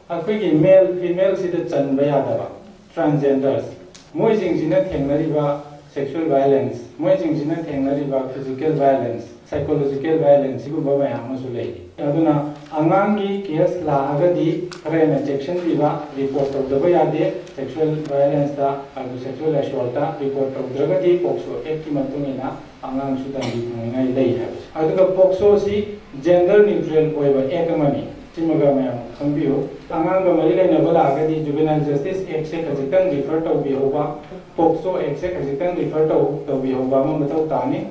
ꯑꯩꯈꯣꯏꯒꯤ ꯃꯦꯜ ꯐꯤꯃꯦꯜꯁꯤꯗ ꯆꯟꯕ ꯌꯥꯗꯕ ꯇ꯭ꯔꯥꯟꯁꯖꯦꯟꯗꯔꯁ, ꯃꯣꯏꯁꯤꯡꯁꯤꯅ ꯊꯦꯡꯅꯔꯤꯕ ꯁꯦꯛꯁꯨꯋꯦꯜ ꯚꯥꯏꯑꯣꯂꯦꯟꯁ, ꯃꯣꯏꯁꯤꯡꯁꯤꯅ ꯊꯦꯡꯅꯔꯤꯕ ꯐꯤꯖꯤꯀꯦꯜ ꯚꯥꯏꯑꯣꯂꯦꯟꯁ, ꯁꯥꯏꯀꯣꯂꯣꯖꯤꯀꯦꯜ ꯚꯥꯏꯑꯣꯂꯦꯟꯁ, ꯁꯤꯒꯨꯝꯕ ꯃꯌꯥꯝ ꯑꯃꯁꯨ ꯂꯩꯔꯤ꯫ ꯑꯗꯨꯅ ꯑꯉꯥꯡꯒꯤ ꯀꯦꯁ ꯂꯥꯛꯑꯒꯗꯤ ꯈꯔ ꯍꯦꯟꯅ ꯆꯦꯛꯁꯤꯟꯕꯤꯕ, ꯔꯤꯄꯣꯔꯠ ꯇꯧꯗꯕ ꯌꯥꯗꯦ꯫ ꯁꯦꯛꯁꯨꯋꯦꯜ ꯚꯥꯏꯑꯣꯂꯦꯟꯁꯇ, ꯑꯗꯨ ꯁꯦꯛꯁꯨꯋꯦꯜ ꯑꯦꯁꯣꯜꯇ ꯔꯤꯄꯣꯔꯠ ꯇꯧꯗ꯭ꯔꯒꯗꯤ ꯄꯣꯛꯁꯣ ꯑꯦꯛꯀꯤ ꯃꯇꯨꯡ ꯏꯟꯅ ꯑꯉꯥꯡꯁꯨ ꯗꯟꯗꯤ ꯐꯪꯅꯤꯡꯉꯥꯏ ꯂꯩ ꯍꯥꯏꯕꯁꯦ꯫ ꯑꯗꯨꯒ ꯄꯣꯛꯁꯣꯁꯤ ꯖꯦꯟꯗꯔ ꯅ꯭ꯌꯨꯇ꯭ꯔꯦꯜ ꯑꯣꯏꯕ ꯑꯦꯛ ꯑꯃꯅꯤ꯫ ꯁꯤꯃꯒ ꯃꯌꯥꯝ ꯈꯪꯕꯤꯌꯨ꯫ ꯑꯉꯥꯡꯒ ꯃꯔꯤ ꯂꯩꯅꯕ ꯂꯥꯛꯑꯒꯗꯤ ꯖꯨꯕꯦꯅꯥꯏꯜ ꯖꯁꯇꯤꯁ ꯑꯦꯛꯁꯦ ꯈꯖꯤꯛꯇꯪ ꯔꯤꯐꯔ ꯇꯧꯕꯤꯍꯧꯕ, ꯄꯣꯛꯁꯣ ꯑꯦꯛꯁꯦ ꯈꯖꯤꯛꯇꯪ ꯔꯤꯐꯔ ꯇꯧ ꯇꯧꯕꯤꯍꯧꯕ ꯑꯃ ꯃꯊꯧ ꯇꯥꯅꯤ꯫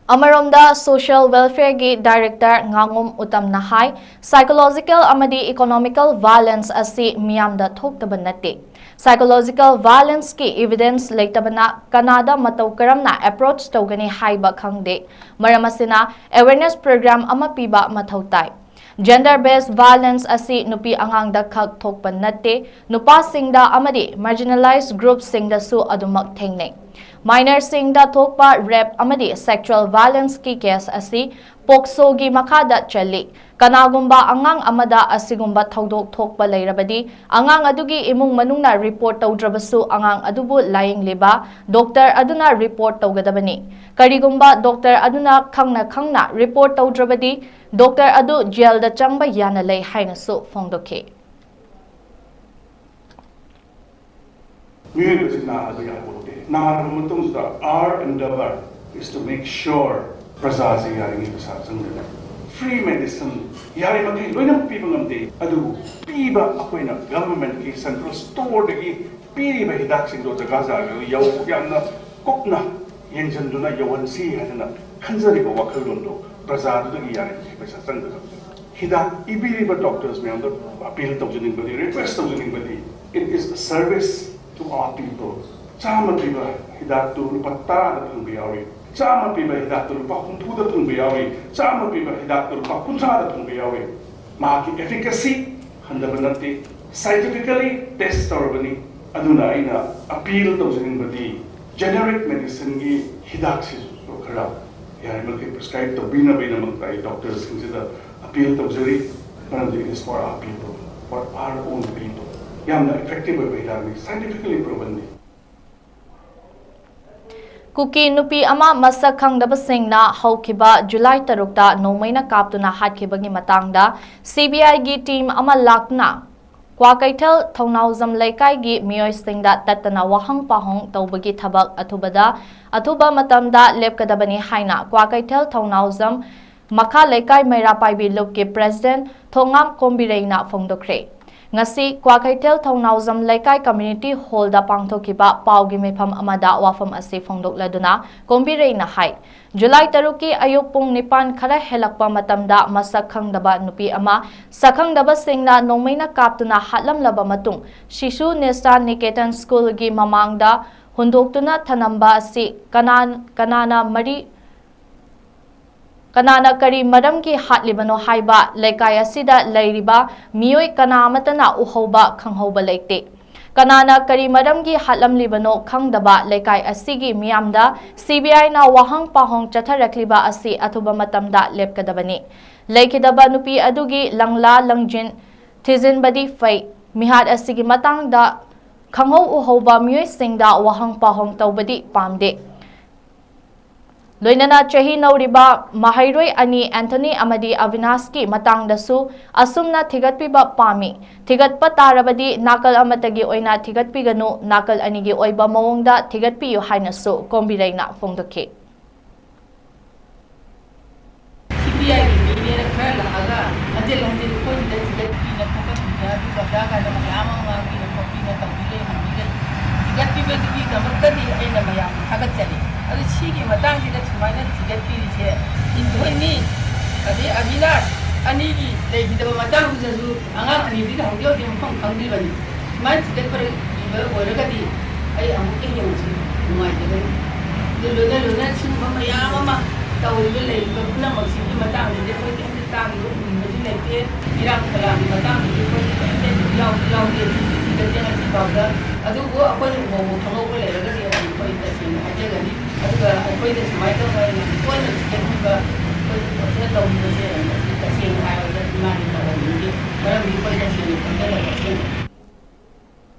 ꯑꯃꯔꯣꯝꯗ, ꯁꯣꯁꯤꯌꯦꯜ ꯋꯦꯜꯐꯦꯌꯔꯒꯤ ꯗꯥꯏꯔꯦꯛꯇꯔ ꯉꯥꯉꯣꯝ ꯎꯇꯝꯅ ꯍꯥꯏ, ꯁꯥꯏꯀꯣꯂꯣꯖꯤꯀꯦꯜ ꯑꯃꯗꯤ ꯏꯀꯣꯅꯣꯃꯤꯀꯦꯜ ꯚꯥꯏꯑꯣꯂꯦꯟꯁ ꯑꯁꯤ ꯃꯤꯌꯥꯝꯗ ꯊꯣꯛꯇꯕ ꯅꯠꯇꯦ꯫ ꯁꯥꯏꯀꯣꯂꯣꯖꯤꯀꯦꯜ ꯚꯥꯏꯑꯣꯂꯦꯟꯁꯀꯤ ꯏꯚꯤꯗꯦꯟꯁ ꯂꯩꯇꯕꯅ ꯀꯅꯥꯗ ꯃꯇꯧ ꯀꯔꯝꯅ ꯑꯦꯄ꯭ꯔꯣꯆ ꯇꯧꯒꯅꯤ ꯍꯥꯏꯕ ꯈꯪꯗꯦ꯫ ꯃꯔꯝ ꯑꯁꯤꯅ, ꯑꯦꯋꯦꯔꯅꯦꯁ ꯄ꯭ꯔꯣꯒ꯭ꯔꯥꯝ ꯑꯃ ꯄꯤꯕ ꯃꯊꯧ ꯇꯥꯏ꯫ ꯖꯦꯟꯗꯔ ꯕꯦꯁ ꯚꯥꯏꯑꯣꯂꯦꯟꯁ ꯑꯁꯤ ꯅꯨꯄꯤ ꯑꯉꯥꯡꯗ ꯈꯛ ꯊꯣꯛꯄ ꯅꯠꯇꯦ, ꯅꯨꯄꯥꯁꯤꯡꯗ ꯑꯃꯗꯤ ꯃꯥꯔꯖꯤꯅꯦꯂꯥꯏꯖ ꯒ꯭ꯔꯨꯞꯁꯤꯡꯗꯁꯨ ꯑꯗꯨꯃꯛ ꯊꯦꯡꯅꯩ꯫ ꯃꯥꯏꯅꯔꯁꯤꯡꯗ ꯊꯣꯛꯄ ꯔꯦꯞ ꯑꯃꯗꯤ ꯁꯦꯛꯁꯨꯋꯦꯜ ꯚꯥꯏꯑꯣꯂꯦꯟꯁꯀꯤ ꯀꯦꯁ ꯑꯁꯤ ꯄꯣꯛꯁꯣꯒꯤ ꯃꯈꯥꯗ ꯆꯜꯂꯤ꯫ ꯀꯅꯥꯒꯨꯝꯕ ꯑꯉꯥꯡ ꯑꯃꯗ ꯑꯁꯤꯒꯨꯝꯕ ꯊꯧꯗꯣꯛ ꯊꯣꯛꯄ ꯂꯩꯔꯕꯗꯤ, ꯑꯉꯥꯡ ꯑꯗꯨꯒꯤ ꯏꯃꯨꯡ ꯃꯅꯨꯡꯅ ꯔꯤꯄꯣꯔꯠ ꯇꯧꯗ꯭ꯔꯕꯁꯨ, ꯑꯉꯥꯡ ꯑꯗꯨꯕꯨ ꯂꯥꯌꯦꯡꯂꯤꯕ ꯗꯣꯛꯇꯔ ꯑꯗꯨꯅ ꯔꯤꯄꯣꯔꯠ ꯇꯧꯒꯗꯕꯅꯤ꯫ ꯀꯔꯤꯒꯨꯝꯕ ꯗꯣꯛꯇꯔ ꯑꯗꯨꯅ ꯈꯪꯅ ꯈꯪꯅ ꯔꯤꯄꯣꯔꯠ ꯇꯧꯗ꯭ꯔꯕꯗꯤ, ꯗꯣꯛꯇꯔ ꯑꯗꯨ ꯖꯦꯜꯗ ꯆꯪꯕ ꯌꯥꯅ ꯂꯩ ꯍꯥꯏꯅꯁꯨ ꯐꯣꯡꯗꯣꯛꯈꯤ꯫ ꯃꯤꯑꯣꯏꯕꯁꯤ ꯅꯥꯕꯗꯤ ꯌꯥꯄꯣꯠꯇꯦ꯫ ꯅꯥꯔꯕ ꯃꯇꯨꯡꯁꯤꯗ R and double is to make sure ꯄ꯭ꯔꯖꯥꯁꯦ ꯌꯥꯔꯤꯉꯩ ꯄꯩꯁꯥ ꯆꯪꯗꯅ free medicine ꯌꯥꯔꯤꯃꯈꯩ ꯂꯣꯏꯅꯃꯛ ꯄꯤꯕ ꯉꯝꯗꯦ, ꯑꯗꯨꯕꯨ ꯄꯤꯕ ꯑꯩꯈꯣꯏꯅ government ꯀꯤ central store ꯗꯒꯤ ꯄꯤꯔꯤꯕ ꯍꯤꯗꯥꯛꯁꯤꯡꯗꯣ ꯖꯒꯥ ꯖꯒꯥꯗ ꯌꯧ ꯌꯥꯝꯅ ꯀꯨꯞꯅ ꯌꯦꯡꯁꯤꯟꯗꯨꯅ ꯌꯧꯍꯟꯁꯤ ꯍꯥꯏꯗꯅ ꯈꯟꯖꯔꯤꯕ ꯋꯥꯈꯜꯂꯣꯟꯗꯣ ꯄ꯭ꯔꯖꯥꯗꯨꯗꯒꯤ ꯌꯥꯔꯤꯃꯈꯩ ꯄꯩꯁꯥ ꯆꯪꯒꯗꯕꯅꯤ꯫ ꯍꯤꯗꯥꯛ ꯏꯕꯤꯔꯤꯕ doctors ꯃꯌꯥꯝꯗ appeal ꯇꯧꯖꯅꯤꯡꯕꯗꯤ, request ꯇꯧꯖꯅꯤꯡꯕꯗꯤ, it is a service to our people. ꯆꯥꯝꯃ ꯄꯤꯕ ꯍꯤꯗꯥꯛꯇꯨ ꯂꯨꯄꯥ ꯇꯔꯥꯗ ꯐꯪꯕ ꯌꯥꯎꯏ, ꯆꯥꯝꯃ ꯄꯤꯕ ꯍꯤꯗꯥꯛꯇꯨ ꯂꯨꯄꯥ ꯍꯨꯝꯐꯨꯗ ꯐꯪꯕ ꯌꯥꯎꯏ, ꯆꯥꯝꯃ ꯄꯤꯕ ꯍꯤꯗꯥꯛꯇꯨ ꯂꯨꯄꯥ ꯀꯨꯟꯊ꯭ꯔꯥꯗ ꯐꯪꯕ ꯌꯥꯎꯏ꯫ ꯃꯍꯥꯛꯀꯤ efficacy ꯍꯟꯊꯕ ꯅꯠꯇꯦ, scientifically test ꯇꯧꯔꯕꯅꯤ꯫ ꯑꯗꯨꯅ ꯑꯩꯅ appeal ꯇꯧꯖꯅꯤꯡꯕꯗꯤ generic medicine ꯒꯤ ꯍꯤꯗꯥꯛꯁꯤꯁꯨ ꯈꯔ ꯌꯥꯔꯤꯃꯈꯩ prescribe ꯇꯧꯕꯤꯅꯕꯒꯤꯗꯃꯛꯇ ꯑꯩ doctors ꯁꯤꯡꯁꯤꯗ appeal ꯇꯧꯖꯔꯤ꯫ ꯃꯔꯝꯗꯤ it is for our people, for our own people. ꯌꯥꯝꯅ effective ꯑꯣꯏꯕ ꯍꯤꯗꯥꯛꯅꯤ, scientifically proven ꯅꯤ꯫ ꯀꯨꯀꯤ ꯅꯨꯄꯤ ꯑꯃ ꯃꯁꯛ ꯈꯪꯗꯕꯁꯤꯡꯅ ꯍꯧꯈꯤꯕ ꯖꯨꯂꯥꯏ ꯇꯔꯨꯛꯇ ꯅꯣꯡꯃꯩꯅ ꯀꯥꯞꯇꯨꯅ ꯍꯥꯠꯈꯤꯕꯒꯤ ꯃꯇꯥꯡꯗ CBI ꯒꯤ team ꯑꯃ ꯂꯥꯛꯇꯨꯅ ꯀ꯭ꯋꯥꯀꯩꯊꯦꯜ ꯊꯧꯅꯥꯎꯖꯝ ꯂꯩꯀꯥꯏꯒꯤ ꯃꯤꯑꯣꯏꯁꯤꯡꯗ ꯇꯠꯇꯅ ꯋꯥꯍꯪ ꯄꯥꯎꯍꯪ ꯇꯧꯕꯒꯤ ꯊꯕꯛ ꯑꯊꯨꯕꯗ ꯑꯊꯨꯕ ꯃꯇꯝꯗ ꯂꯦꯞꯀꯗꯕꯅꯤ ꯍꯥꯏꯅ ꯀ꯭ꯋꯥꯀꯩꯊꯦꯜ ꯊꯧꯅꯥꯎꯖꯝ ꯃꯈꯥ ꯂꯩꯀꯥꯏ ꯃꯩꯔꯥ ꯄꯥꯏꯕꯤ ꯂꯨꯞꯀꯤ president ꯊꯣꯉꯥꯝ ꯀꯣꯝꯕꯤꯔꯩꯅ ꯐꯣꯡꯗꯣꯛꯈ꯭ꯔꯦ꯫ ꯉꯁꯤ ꯀ꯭ꯋꯥꯀꯩꯊꯦꯜ ꯊꯧꯅꯥꯎꯖꯝ ꯂꯩꯀꯥꯏ community hall ꯗ ꯄꯥꯡꯊꯣꯛꯈꯤꯕ ꯄꯥꯎꯒꯤ ꯃꯤꯐꯝ ꯑꯃꯗ ꯋꯥꯐꯝ ꯑꯁꯤ ꯐꯣꯡꯗꯣꯛꯂꯗꯨꯅ ꯀꯣꯝꯕꯤꯔꯩꯅ ꯍꯥꯏ, ꯖꯨꯂꯥꯏ ꯇꯔꯨꯛꯀꯤ ꯑꯌꯨꯛ ꯄꯨꯡ ꯅꯤꯄꯥꯟ ꯈꯔ ꯍꯦꯜꯂꯛꯄ ꯃꯇꯝꯗ ꯃꯁꯛ ꯈꯪꯗꯕ ꯅꯨꯄꯤ ꯑꯃ ꯁꯛꯈꯪꯗꯕꯁꯤꯡꯅ ꯅꯣꯡꯃꯩꯅ ꯀꯥꯞꯇꯨꯅ ꯍꯥꯠꯂꯝꯂꯕ ꯃꯇꯨꯡ ꯁꯤꯁꯨ ꯅꯤꯁꯥ ꯅꯤꯀꯦꯇꯟ school ꯒꯤ ꯃꯃꯥꯡꯗ ꯍꯨꯟꯗꯣꯛꯇꯨꯅ ꯊꯅꯝꯕ ꯑꯁꯤ ꯀꯅꯥ-, ꯀꯅꯥꯅ ꯃꯔꯤ ꯀꯅꯥꯅ ꯀꯔꯤ ꯃꯔꯝꯒꯤ ꯍꯥꯠꯂꯤꯕꯅꯣ ꯍꯥꯏꯕ ꯂꯩꯀꯥꯏ ꯑꯁꯤꯗ ꯂꯩꯔꯤꯕ ꯃꯤꯑꯣꯏ ꯀꯅꯥ ꯑꯃꯠꯇꯅ ꯎꯍꯧꯕ ꯈꯪꯍꯧꯕ ꯂꯩꯇꯦ꯫ ꯀꯅꯥꯅ ꯀꯔꯤ ꯃꯔꯝꯒꯤ ꯍꯥꯠꯂꯝꯂꯤꯕꯅꯣ ꯈꯪꯗꯕ ꯂꯩꯀꯥꯏ ꯑꯁꯤꯒꯤ ꯃꯤꯌꯥꯝꯗ CBI ꯅ ꯋꯥꯍꯪ ꯄꯥꯎꯍꯪ ꯆꯠꯊꯔꯛꯂꯤꯕ ꯑꯁꯤ ꯑꯊꯨꯕ ꯃꯇꯝꯗ ꯂꯦꯞꯀꯗꯕꯅꯤ꯫ ꯂꯩꯈꯤꯗꯕ ꯅꯨꯄꯤ ꯑꯗꯨꯒꯤ ꯂꯪꯂꯥ ꯂꯪꯖꯤꯟ ꯊꯤꯖꯤꯟꯕꯗꯤ ꯐꯩ꯫ ꯃꯤꯍꯥꯠ ꯑꯁꯤꯒꯤ ꯃꯇꯥꯡꯗ ꯈꯪꯍꯧ ꯎꯍꯧꯕ ꯃꯤꯑꯣꯏꯁꯤꯡꯗ ꯋꯥꯍꯪ ꯄꯥꯎꯍꯪ ꯇꯧꯕꯗꯤ ꯄꯥꯝꯗꯦ꯫ ꯂꯣꯏꯅꯅ ꯆꯍꯤ ꯅꯧꯔꯤꯕ ꯃꯍꯩꯔꯣꯏ ꯑꯅꯤ ꯑꯦꯟꯊꯣꯅꯤ ꯑꯃꯗꯤ ꯑꯕꯤꯅꯥꯁꯀꯤ ꯃꯇꯥꯡꯗꯁꯨ ꯑꯁꯨꯝꯅ ꯊꯤꯒꯠꯄꯤꯕ ꯄꯥꯝꯃꯤ꯫ ꯊꯤꯒꯠꯄ ꯇꯥꯔꯕꯗꯤ ꯅꯥꯀꯜ ꯑꯃꯠꯇꯒꯤ ꯑꯣꯏꯅ ꯊꯤꯒꯠꯄꯤꯒꯅꯨ, ꯅꯥꯀꯜ ꯑꯅꯤꯒꯤ ꯑꯣꯏꯕ ꯃꯑꯣꯡꯗ ꯊꯤꯒꯠꯄꯤꯌꯨ ꯍꯥꯏꯅꯁꯨ ꯀꯣꯝꯕꯤꯔꯩꯅ ꯐꯣꯡꯗꯣꯛꯈꯤ꯫ ꯀꯥꯏꯅ ꯃꯌꯥꯝ ꯑꯃ ꯉꯥꯡꯕꯤꯔꯦ ꯈꯣꯠꯄꯤꯔꯦ ꯇꯧꯕꯤꯔꯦ ꯍꯪꯕꯤꯔꯦ꯫ ꯊꯤꯒꯠꯄꯤꯕꯗꯨꯒꯤꯗꯃꯛꯇꯗꯤ ꯑꯩꯅ ꯃꯌꯥꯝꯕꯨ ꯊꯥꯒꯠꯆꯔꯤ꯫ ꯑꯗꯨ ꯁꯤꯒꯤ ꯃꯇꯥꯡꯁꯤꯗ ꯁꯨꯃꯥꯏꯅ ꯊꯤꯒꯠꯄꯤꯔꯤꯁꯦ ꯏꯟꯊꯣꯏꯅꯤ ꯑꯗꯩ ꯑꯕꯤꯅꯥꯁ ꯑꯅꯤꯒꯤ ꯂꯩꯈꯤꯗꯕ ꯃꯇꯥꯡꯗꯨꯗꯁꯨ ꯑꯉꯥꯡ ꯑꯅꯤꯗꯨꯗꯤ ꯍꯧꯖꯤꯛ ꯍꯧꯖꯤꯛ ꯃꯐꯝ ꯈꯪꯗ꯭ꯔꯤꯕꯅꯤ꯫ ꯁꯨꯃꯥꯏꯅ ꯊꯤꯒꯠꯄꯤꯕ ꯑꯣꯏꯔꯒꯗꯤ ꯑꯩ ꯑꯃꯨꯛꯀ ꯍꯦꯟꯅꯁꯨ ꯅꯨꯡꯉꯥꯏꯖꯒꯅꯤ꯫ ꯑꯗꯨ ꯂꯣꯏꯅ ꯂꯣꯏꯅ ꯁꯤꯒꯨꯝꯕ ꯃꯌꯥꯝ ꯑꯃ ꯇꯧꯔꯤꯕ ꯂꯩꯔꯤꯕ ꯄꯨꯝꯅꯃꯛꯁꯤꯒꯤ ꯃꯇꯥꯡꯗꯗꯤ ꯑꯩꯈꯣꯏ ꯀꯩꯝꯇ ꯇꯥꯡꯕ ꯎꯕꯁꯨ ꯂꯩꯇꯦ꯫ ꯏꯔꯥꯡ ꯐꯂꯥꯡꯒꯤ ꯃꯇꯥꯡꯗꯗꯤ ꯑꯩꯈꯣꯏ ꯀꯩꯝꯇ ꯌꯥꯎꯗꯤ ꯌꯥꯎꯗꯦ꯫ ꯊꯤꯗꯤ ꯊꯤꯒꯠꯇꯦ ꯉꯁꯤ ꯐꯥꯎꯗ꯫ ꯑꯗꯨꯕꯨ ꯑꯩꯈꯣꯏꯅ ꯎꯍꯧꯕ ꯈꯪꯍꯧꯕ ꯂꯩꯔꯒꯗꯤ ꯑꯩꯈꯣꯏ ꯇꯁꯦꯡꯅ ꯍꯥꯏꯖꯒꯅꯤ꯫ ꯑꯗꯨꯒ ꯑꯩꯈꯣꯏꯗ ꯁꯨꯃꯥꯏꯅ ꯇꯧꯅ ꯌꯥꯝ ꯇꯣꯏꯅ ꯊꯤꯒꯠꯄꯤꯕ ꯑꯩꯈꯣꯏ ꯄꯣꯠꯁꯤꯅ ꯇꯧꯕꯤꯕꯁꯦ ꯃꯁꯤ ꯇꯁꯦꯡꯅ ꯍꯥꯏꯔꯕꯗ ꯏꯃꯥꯒꯤ ꯊꯧꯒꯜꯗꯨꯒꯤ ꯃꯔꯝꯗꯤ ꯑꯩꯈꯣꯏ ꯇꯁꯦꯡꯅ ꯈꯪꯖꯗꯕ ꯑꯁꯦꯡꯕ꯫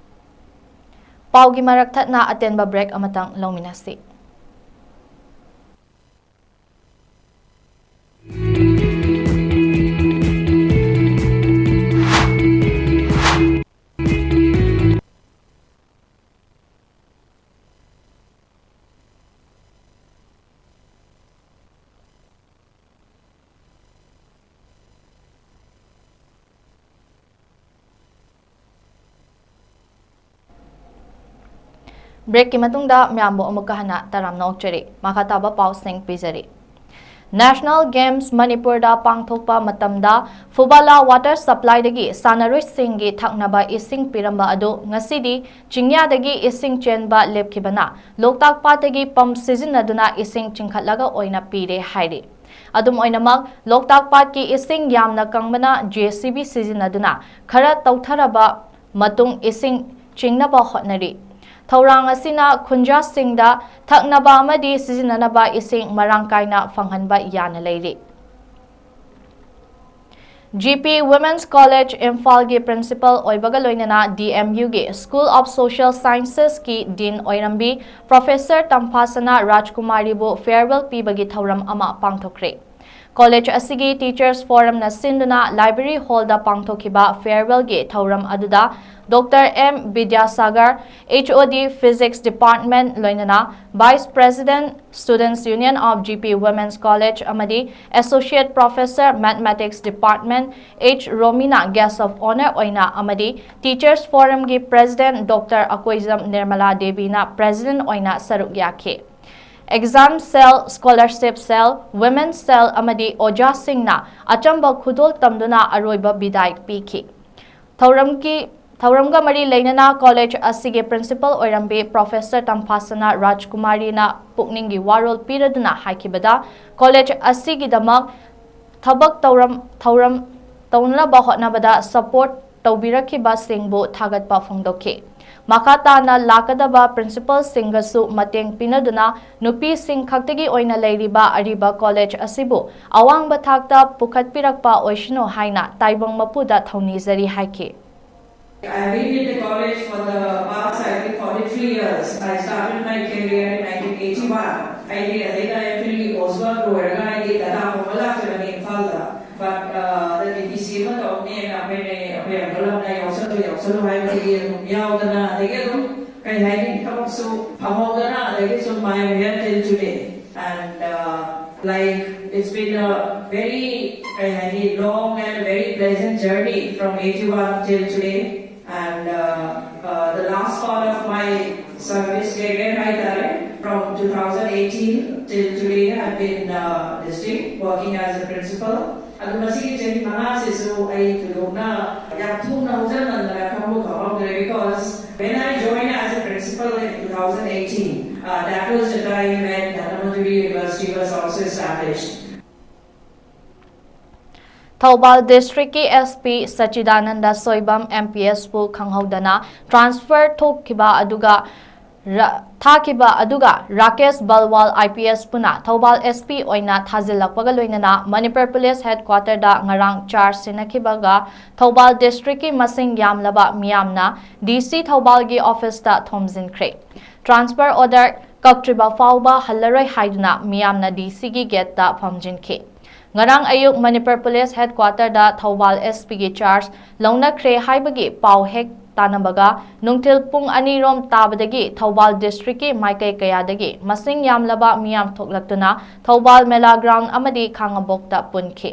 ꯄꯥꯎꯒꯤ ꯃꯔꯛ ꯊꯠꯅ ꯑꯇꯦꯟꯕ break ꯑꯃꯇꯪ ꯂꯧꯃꯤꯟꯅꯁꯤ꯫ Breakꯀꯤ ꯃꯇꯨꯡꯗ ꯃꯌꯥꯝꯕꯨ ꯑꯃꯨꯛꯀ ꯍꯟꯅ ꯇꯔꯥꯝꯅ ꯑꯣꯛꯆꯔꯤ꯫ ꯃꯈꯥ ꯇꯥꯕ ꯄꯥꯎꯁꯤꯡ ꯄꯤꯖꯔꯤ꯫ National Games ꯃꯅꯤꯄꯨꯔꯗ ꯄꯥꯡꯊꯣꯛꯄ ꯃꯇꯝꯗ ꯐꯨꯕꯥꯂꯥ water supplyꯗꯒꯤ ꯁꯥꯟꯅꯔꯣꯏꯁꯤꯡꯒꯤ ꯊꯛꯅꯕ ꯏꯁꯤꯡ ꯄꯤꯔꯝꯕ ꯑꯗꯨ ꯉꯁꯤꯗꯤ ꯆꯤꯡꯌꯥꯗꯒꯤ ꯏꯁꯤꯡ ꯆꯦꯟꯕ ꯂꯦꯞꯈꯤꯕꯅ ꯂꯣꯛꯇꯥꯛ ꯄꯥꯠꯇꯒꯤ pump ꯁꯤꯖꯤꯟꯅꯗꯨꯅ ꯏꯁꯤꯡ ꯆꯤꯡꯈꯠꯂꯒ ꯑꯣꯏꯅ ꯄꯤꯔꯦ ꯍꯥꯏꯔꯤ꯫ ꯑꯗꯨꯝ ꯑꯣꯏꯅꯃꯛ, ꯂꯣꯛꯇꯥꯛ ꯄꯥꯠꯀꯤ ꯏꯁꯤꯡ ꯌꯥꯝꯅ ꯀꯪꯕꯅ JCB ꯁꯤꯖꯤꯟꯅꯗꯨꯅ ꯈꯔ ꯇꯧꯊꯔꯕ ꯃꯇꯨꯡ ꯏꯁꯤꯡ ꯆꯤꯡꯅꯕ ꯍꯣꯠꯅꯔꯤ꯫ ꯊꯧꯔꯥꯡ ꯑꯁꯤꯅ ꯈꯨꯟꯖꯥꯁꯤꯡꯗ ꯊꯛꯅꯕ ꯑꯃꯗꯤ ꯁꯤꯖꯤꯟꯅꯅꯕ ꯏꯁꯤꯡ ꯃꯔꯥꯡ ꯀꯥꯏꯅ ꯐꯪꯍꯟꯕ ꯌꯥꯅ ꯂꯩꯔꯤ꯫ GP Women's College ꯏꯝꯐꯥꯜꯒꯤ principal ꯑꯣꯏꯕꯒ ꯂꯣꯏꯅꯅ DMUꯒꯤ School of Social Sciencesꯀꯤ Dean ꯑꯣꯏꯔꯝꯕꯤ Professor ꯇꯝꯐꯥꯁꯅꯥ ꯔꯥꯖꯀꯨꯃꯥꯔꯤꯕꯨ farewell ꯄꯤꯕꯒꯤ ꯊꯧꯔꯝ ꯑꯃ ꯄꯥꯡꯊꯣꯛꯈ꯭ꯔꯦ꯫ College ꯑꯁꯤꯒꯤ Teachers Forumꯅ ꯁꯤꯟꯗꯨꯅ Library Hallꯗ ꯄꯥꯡꯊꯣꯛꯈꯤꯕ farewellꯒꯤ ꯊꯧꯔꯝ ꯑꯗꯨꯗ Doctor M Bidyasagar, H O D Physics Department, ꯂꯣꯏꯅꯅ Vice President, Students Union of G P Women's College ꯑꯃꯗꯤ Associate Professor, Mathematics Department, H Romina Guest of Honour ꯑꯣꯏꯅ ꯑꯃꯗꯤ Teachers Forumꯒꯤ President Doctor Akoijam Nirmala ꯗꯦꯕꯤꯅ President ꯑꯣꯏꯅ ꯁꯔꯨꯛ ꯌꯥꯈꯤ꯫ Exam Cell, Scholarship Cell, Women's Cell ꯑꯃꯗꯤ ꯑꯣꯖꯥꯁꯤꯡꯅ ꯑꯆꯝꯕ ꯈꯨꯗꯣꯜ ꯇꯝꯗꯨꯅ ꯑꯔꯣꯏꯕ ꯕꯤꯗꯥꯏ ꯄꯤꯈꯤ꯫ ꯊꯧꯔꯝꯒꯤ, ꯊꯧꯔꯝꯒ ꯃꯔꯤ ꯂꯩꯅꯅ college ꯑꯁꯤꯒꯤ principal ꯑꯣꯏꯔꯝꯕꯤ Professor ꯇꯝꯐꯥꯁꯅꯥ ꯔꯥꯖꯀꯨꯃꯥꯔꯤꯅ ꯄꯨꯛꯅꯤꯡꯒꯤ ꯋꯥꯔꯣꯜ ꯄꯤꯔꯗꯨꯅ ꯍꯥꯏꯈꯤꯕꯗ, college ꯑꯁꯤꯒꯤꯗꯃꯛ ꯊꯕꯛ ꯇꯧꯔꯝ, ꯊꯧꯔꯝ ꯇꯧꯅꯅꯕ ꯍꯣꯠꯅꯕꯗ support ꯇꯧꯕꯤꯔꯛꯈꯤꯕꯁꯤꯡꯕꯨ ꯊꯥꯒꯠꯄ ꯐꯣꯡꯗꯣꯛꯈꯤ꯫ ꯃꯈꯥ ꯇꯥꯅ ꯂꯥꯛꯀꯗꯕ principalꯁꯤꯡꯒꯁꯨ ꯃꯇꯦꯡ ꯄꯤꯅꯗꯨꯅ ꯅꯨꯄꯤꯁꯤꯡ ꯈꯛꯇꯒꯤ ꯑꯣꯏꯅ ꯂꯩꯔꯤꯕ ꯑꯔꯤꯕ college ꯑꯁꯤꯕꯨ ꯑꯋꯥꯡꯕ ꯊꯥꯛꯇ ꯄꯨꯈꯠꯄꯤꯔꯛꯄ ꯑꯣꯏꯁꯅꯨ ꯍꯥꯏꯅ ꯇꯥꯏꯕꯪ ꯃꯄꯨꯗ ꯊꯧꯅꯤꯖꯔꯤ ꯍꯥꯏꯈꯤ꯫ I've been in the college for the past, I think, forty-three years. I started my career in nineteen eighty-one. ꯑꯩꯗꯤ ꯑꯗꯩꯗ actually coursework ꯂꯣꯏꯔꯒ ꯑꯩꯗꯤ ꯗꯇꯥ ꯍꯣꯡꯕ ꯂꯥꯛꯆꯕꯅꯤ ꯏꯝꯐꯥꯜꯗ꯫ But, uh, the D P C ꯑꯃ ꯇꯧꯅꯦꯅ ꯑꯩꯈꯣꯏꯅ, ꯑꯩꯈꯣꯏ uncle ꯑꯃꯅ ꯌꯥꯎꯁꯜꯂꯨ, ꯌꯥꯎꯁꯜꯂꯨ ꯍꯥꯏꯕꯗꯒꯤ ꯑꯗꯨꯝ ꯌꯥꯎꯗꯅ, ꯑꯗꯒꯤ ꯑꯗꯨꯝ, ꯀꯩ ꯍꯥꯏꯅꯤ, ꯊꯕꯛꯁꯨ ꯐꯪꯍꯧꯗꯅ, ꯑꯗꯒꯤ ꯁꯨꯝ, I am here till today. And, uh, like, it's been a very, ꯀꯩ ꯍꯥꯏꯅꯤ, long and very pleasant journey from eighty-one till today. And, uh, uh, the last part of my service career ꯍꯥꯏꯇꯥꯔꯦ, from two thousand eighteen till today, I've been, uh, district working as a principal. ꯑꯗꯨ ꯃꯁꯤꯒꯤ ꯆꯍꯤ ꯃꯉꯥꯁꯤꯁꯨ ꯑꯩ ꯊꯣꯏꯗꯣꯛꯅ ꯌꯥꯝ ꯊꯨꯅ ꯍꯧꯖꯤꯟꯃꯟꯗꯅ ꯈꯪꯕꯨ ꯈꯪꯍꯧꯗ꯭ꯔꯦ, because when I joined as a principal in two thousand eighteen, uh, that was the time when Dhannamanjuri University was also established. Thoubal districtꯀꯤ S P ꯁꯆꯤꯗꯥꯅꯟꯗ Soibam M P S ꯄꯨ ꯈꯪꯍꯧꯗꯅ transfer ꯊꯣꯛꯈꯤꯕ ꯑꯗꯨꯒ ꯔ-, ꯊꯥꯈꯤꯕ ꯑꯗꯨꯒ ꯔꯥꯀꯦꯁ ꯕꯜꯋꯥꯜ I P S ꯄꯨꯅ Thoubal S P ꯑꯣꯏꯅ ꯊꯥꯖꯤꯜꯂꯛꯄꯒ ꯂꯣꯏꯅꯅ ꯃꯅꯤꯄꯨꯔ Police Headquarterꯗ ꯉꯔꯥꯡ charge ꯁꯤꯟꯅꯈꯤꯕꯒ ꯊꯧꯕꯥꯜ districtꯀꯤ ꯃꯁꯤꯡ ꯌꯥꯝꯂꯕ ꯃꯤꯌꯥꯝꯅ D C ꯊꯧꯕꯥꯜꯒꯤ officeꯇ ꯊꯣꯝꯖꯤꯟꯈ꯭ꯔꯦ꯫ Transfer order ꯀꯛꯇ꯭ꯔꯤꯕ ꯐꯥꯎꯕ ꯍꯜꯂꯔꯣꯏ ꯍꯥꯏꯗꯨꯅ ꯃꯤꯌꯥꯝꯅ D Cꯒꯤ gateꯇ ꯐꯝꯖꯤꯟꯈꯤ꯫ ꯉꯔꯥꯡ ꯑꯌꯨꯛ ꯃꯅꯤꯄꯨꯔ ꯄꯨꯂꯤꯁ ꯍꯦꯗꯀ꯭ꯋꯥꯇꯔꯗ ꯊꯧꯕꯥꯜ ꯑꯦꯁ ꯄꯤꯒꯤ ꯆꯥꯔꯖ ꯂꯧꯅꯈ꯭ꯔꯦ ꯍꯥꯏꯕꯒꯤ ꯄꯥꯎ ꯍꯦꯛ ꯇꯥꯅꯕꯒ, ꯅꯨꯡꯊꯤꯜ ꯄꯨꯡ ꯑꯅꯤ ꯔꯣꯝ ꯇꯥꯕꯗꯒꯤ ꯊꯧꯕꯥꯜ ꯗꯤꯁꯇ꯭ꯔꯤꯛꯀꯤ ꯃꯥꯏꯀꯩ ꯀꯌꯥꯗꯒꯤ ꯃꯁꯤꯡ ꯌꯥꯝꯂꯕ ꯃꯤꯌꯥꯝ ꯊꯣꯛꯂꯛꯇꯨꯅ ꯊꯧꯕꯥꯜ ꯃꯦꯂꯥ ꯒ꯭ꯔꯥꯎꯟ ꯑꯃꯗꯤ ꯈꯥꯉꯕꯣꯛꯇ ꯄꯨꯟꯈꯤ꯫